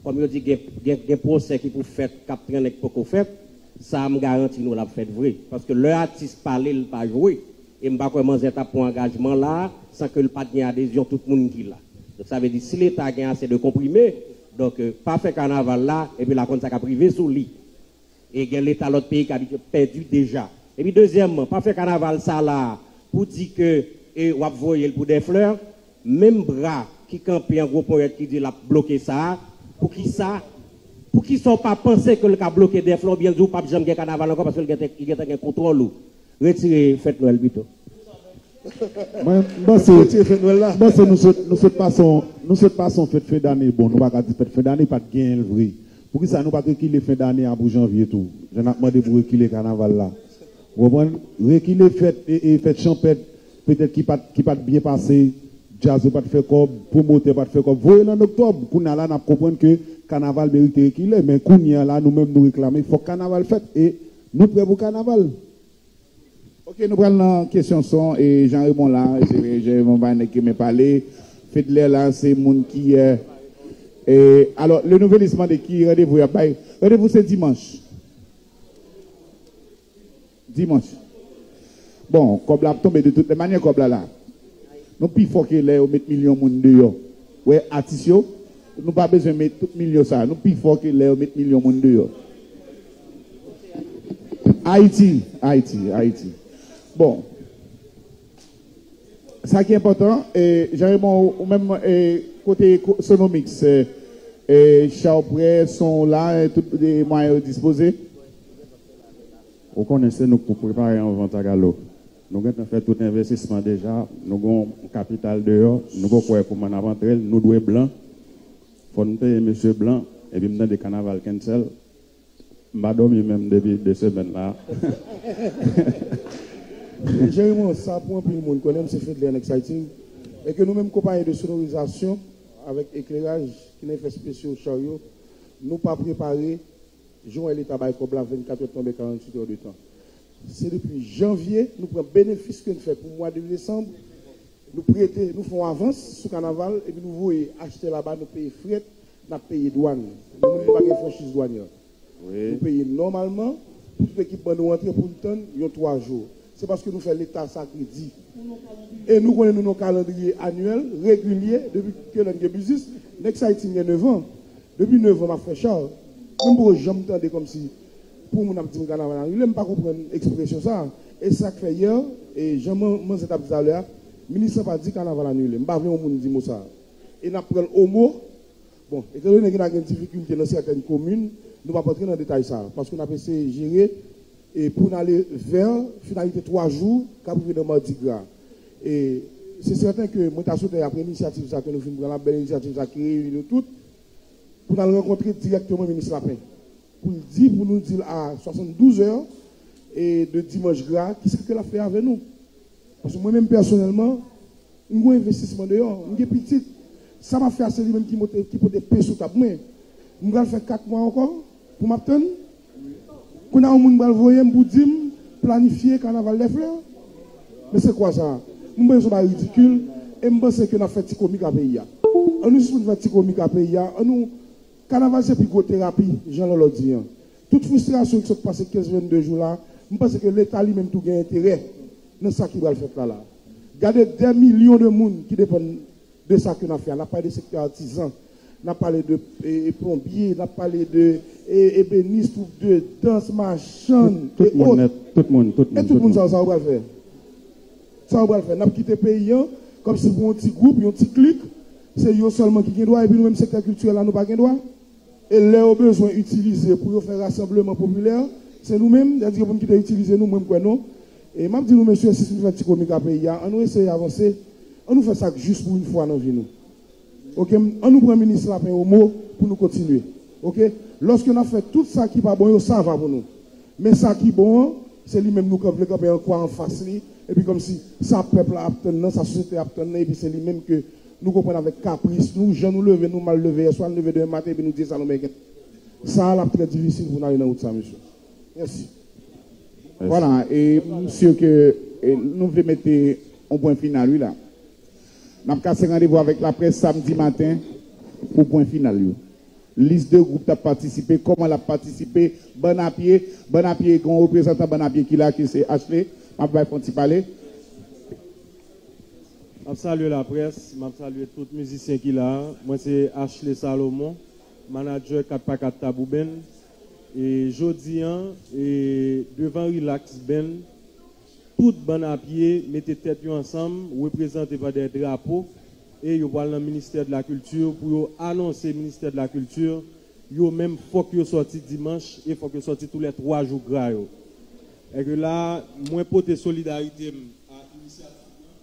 Kòm yo di gen, gen, gen pwosè ki pou fèt, k ap trennen, k poko fèt, sa a m garanti nou l ap fèt vre. Paske lè atis pale, l pa jwe. E m pa kwè manzè t ap pran angajman la a san ke l pa t gen adezyon tout moun ki la. Donk, sa vle di, si Leta gen ase de konprime, donk, euh, pa fè kanaval la, epi l a konn sa k ap rive sou li. E gen Leta lòt peyi k abitye pèdi deja. Epi dezyèmman, pa fè kanaval sa la a pou di ke, e, w ap voye l pou dè flè, menm bra ki kanpe an gwo ponyèt ki di l ap bloke sa a, poukisa, poukisa w pa panse ke l ka bloke dè flè oubyen l di w p ap janm gen kanaval ankò paske l gentan, li gentan gen kontwòl ou? Retire fèt Nwèl pito. Mwen, m panse, m panse nou sot, nou sot pase yon, nou sot pase yon fèt fen dane bon, nou pa ka di fèt fen dane pa t genyen l vre. Poukisa nou pa t rekile fen dane a pou janvye tou? Jan n ap mande pou rekile kanaval la. Ou konprann? Rekile fèt, e, e fèt chanpèt, petèt ki pa t, ki pa t byen pase, djaz yo pa t fè kòb, pwomotè pa t fè kòb. Voye l an oktòb. Kounye a la, n ap konprann ke kanaval merite rekile. Men kounye a la, nou menm nou reklame, fòk kanaval fèt. E nou prè pou kanaval. Ok, nou pral nan kesyon son, e Jean Raymond la, se vre, Jean Raymond pa nèg ki men pale. Fedler la, se moun ki, euh, e, alò, Le Nouvelliste mande ki randevou y ap bay. Randevou se dimanch. Dimanch. Bon, kòb la ap tonbe de tout lè manyè, kòb la la. Nou pi fò ke lè yo met milyon moun deyò. Wè, atis yo, nou pa bezwen met tout milyon sa. Nou pi fò ke lè yo met milyon moun deyò. Ayiti, Ayiti, Ayiti. Bon. Sa ki enpòtan, e, Jean Raymond, ou menm, e, kote ko-, Sonomix, e, e, cha w prè, son w la, e, tout, e, mwayen yo dispoze? Ou konnen se nou k pou prepare anvan Tagalo. Nou gentan fè tout envestisman deja, nou gen yon kapital deyò, nou poko wè kòman n ap antre l, nou dwe blan. Fò n peye mesye blan, epi m tande kanaval cancel. M pa dòmi menm depi de semèn la. Jean Raymond, sa pou anpil moun konnen m se Fedler Nexiting, e ke nou menm konpayi de sonorizasyon avèk ekleraj ki nan efè spesyo, charyo, nou pa prepare. Jan w wè Leta bay kòb la, vennkat è tonbe, karanntuit è de tan. Se depi janvye nou pran benefis ke n fè pou mwa de desanm. Nou prete, nou fè yon avans sou kanaval, epi nou voye achtè laba, nou peye frèt, n ap peye dwàn. Nou menm nou pa gen franchiz dwanyè. Wi. Nou peye nòmalman pou tout ekipman nou antre pou n tann yon twa jou. Se paske nou fè Leta sa kredi. E nou konnen nou nan yon kalandriye anyèl, regilye, depi ke lè n gen biznis, Nexiting gen nèf an. Depi nèf an m ap fè cha. Mwen m poko janm tande kòmsi pou moun ap di m kanaval anile, m pa konprann ekspresyon sa. E sa k fè yè, e jan man-, manzè t ap di talè a, minis lan pa di kanaval anile. M pa vle yon moun di mo sa. E n ap pran l o mo. Bon, etandone ke n a gen difikilte nan sètèn komin, nou p ap antre nan detay sa, paske n ap eseye jere e pou n ale vè finalite twa jou k ap rive nan Madigra. E se sèten ke mwen ta swete apre inisyativ sa ke nou fin pran la, bèl inisyativ sa ki reyini nou tout, pou n al rankontre dirèkteman minis Lapen. Pou l di, pou nou di l a swasanndouz è e de dimanch gra, kisa ke l ap fè avè nou. Paske mwen menm pèsonèlman, m gen yon envestisman deyò, m gen pitit. Sa m ap fè a se li menm ki moute, ki pote pen sou tab mwen. M pral fè kat mwa ankò pou m ap tann. Kounye a yon moun pral voye m pou di m planifye kanaval dè flè. Men se kwa sa? M panse se yon bagay ridikil e m panse ke n ap fè ti komik a peyi a. Ann nou sispann fè ti komik a peyi a. Ann nou, kanaval se pi gwo terapi, jan Lòlò di an. Tout fristrasyon ki sot pase kenz vennde jou la, m panse ke Leta li menm tou gen enterè nan sa ki pral fèt la la. Gade dè milyon de moun ki depann de sa ke n ap fè a. N ap pale de sektè atizan, n ap pale de, e, e, plonbye, n ap pale de, e, ebenis, twoup de dans, machann, e ot. Tout, tout moun nèt, tout moun, tout moun, e tout moun sa yo, sa yo pral fè? Sa yo pral fè? N ap kite peyi an kòmsi pou yon ti gwoup, yon ti klik, se yo sèlman ki gen dwa, epi nou menm sektè kiltirèl la, nou pa gen dwa? E lè yo bezwen itilize pou yo fè rasanbleman popilè, se nou menm, sètadi ke pou n kite itilize nou, mwen m kwè non. E m ap di nou, mesye, sispann fè ti komik a peyi a, ann nou eseye avanse, ann nou fè sa k jis pou yon fwa nan vi nou. Ok, ann nou pran minis Lapen o mo pou nou kontinye. Ok, lòske n ap fè tout sa ki pa bon yo, sa va pou nou. Men sa ki bon an, se li menm nou vle kanpe an kwa anfas li, epi kòmsi sa pèp la ap tann nan, sa sosyete ap tann nan, epi se li menm ke Nou konprann avèk kapris nou, jan nou leve, nou mal leve yèswa, nou leve demen maten epi nou di Salomèken. Sa a, l ap trè difisil pou n ale nan wout sa, mesye. Mèsi. Vwala, e m si ke e, nou vle mete yon pwen final, wi, la. N ap kase randevou avèk laprès samdi maten pou pwen final yo. Lis de gwoup k ap patisipe, kòman l ap patisipe, bann a pye, bann a pye, gen yon reprezantan bann a pye ki la, ki se Ashley. M ap bay fè yon ti pale. M ap salye laprès, m ap salye tout mizisyen ki la a. Mwen se Ashley Salomon, manadjè kat pa kat Tabou Band. E jodi a, e, devan Relax Band, tout bann a pye mete tèt yo ansanm, reprezante pa dèyè drapo, e yo pral nan ministè de la kilti pou yo anonse ministè de la kilti, yo menm fòk yo sòti dimanch e fòk yo sòti tou lè twa jou gra yo. Èske la, mwen pote solidarite m a inisyativ lan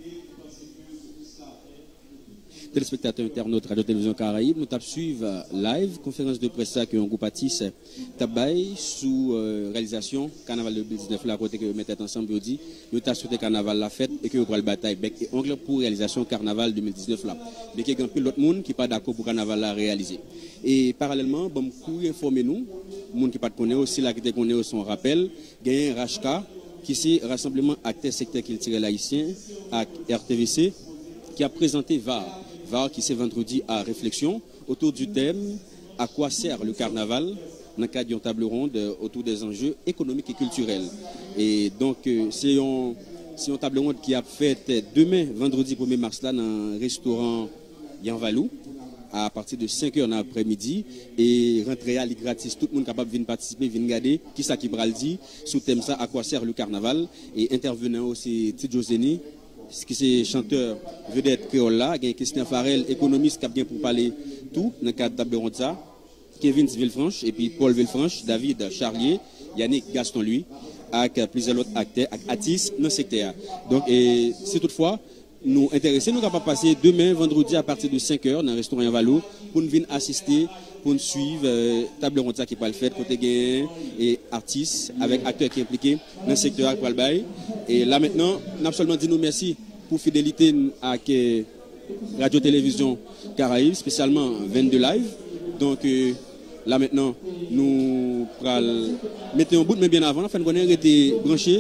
e m panse ke se pou sa fè. Telespektatè entènot Radyo Televizyon Karayib, nou t ap swiv live konferans de près sa ke yon gwoup atis t ap bay sou reyalizasyon kanaval de mil diznèf la, kote ke yo met tèt ansanm pou yo di yo ta swete kanaval la fèt e ke yo pral batay bèk e ong pou reyalizasyon kanaval de mil diznèf la. Byenke gen anpil lòt moun ki pa dakò pou kanaval la reyalize. E paralèlman, ban m kouri enfòme nou, moun ki pa t konnen yo, sila ki te konnen yo, se yon rapèl, genyen RACHKA, ki se Rasanbleman Aktè Sektè Kiltirèl Ayisyen, ak R T V C, ki ap prezante VAR. VAR ki se Vendredi à réflexion, autour du thème À quoi sert le carnaval? Nan kad yon table ronde autour des enjeux économiques et culturels. E donk, se yon, se yon table ronde ki ap fèt demen, vandredi premye mas la, nan restoran Yanvalou, apati de senk è nan aprèmidi, e rantre a, li gratis. Tout moun kapab vin patisipe, vin gade kisa ki pral di sou tèm sa, À quoi sert le carnaval? E entèvenan yo se Ti Djo Zeni, ki se chantè vedèt kreyòl la, gen Christian Farel, ekonomis, k ap gen pou pale tou nan kad table ronde sa, Kevins Villefranche, epi Paul Villefranche, David Charlier, Yannick Gaston Louis, ak plizyè lòt aktè ak atis nan sektè a. Donk, e, si toutfwa nou enterese, nou kapab pase demen, vandredi, apati de senk è nan restoran Yanvalou pou n vin asiste, pou n swiv, e, table ronde sa ki pral fèt, kote gen, e, atis avèk aktè ki enplike nan sektè a k pral bay. E la mentnan, n ap sèlman di nou mèsi pou fidelite n ak, e, Radyo Televizyon Karayib, espesyalman vennde Live. Donk, e, la mentnan, nou pral mete yon bout, men byen avan, fè n konnen, rete branche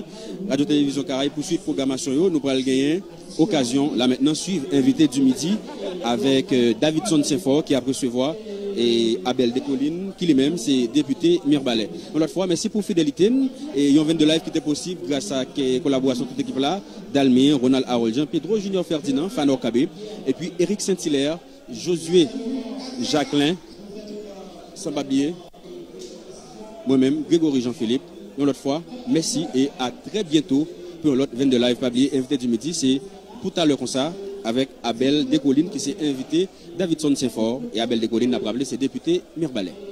Radyo Televizyon Karayib pou swit pwogramasyon yo. Nou pral genyen okazyon, la mentnan, swiv Invité du Midi avèk, e, Davidson Senfò ki ap resevwa, e, Abel Descollines, ki li menm se depite Mirbalè. Yon lòt fwa, mèsi pou fidelite n. E yon vennde Live ki te posib gras ak, e, kolaborasyon tout ekip la, Dalmir, Ronald Harold, Jean Pedro, Junior Ferdinand, Fanor Kabe, epi Eric Saint-Hilaire, Josué Jacquelin, san pa bliye mwen menm, Grégory Jean Philippe. Yon lòt fwa, mèsi e a trè byento pou yon lòt vennde Live. Pa bliye, Invité du Midi, se pou talè konsa, avèk Abel Descollines, ki se envite Davidson Senfò. E Abel Descollines, n ap raple, se depite Mirbalè.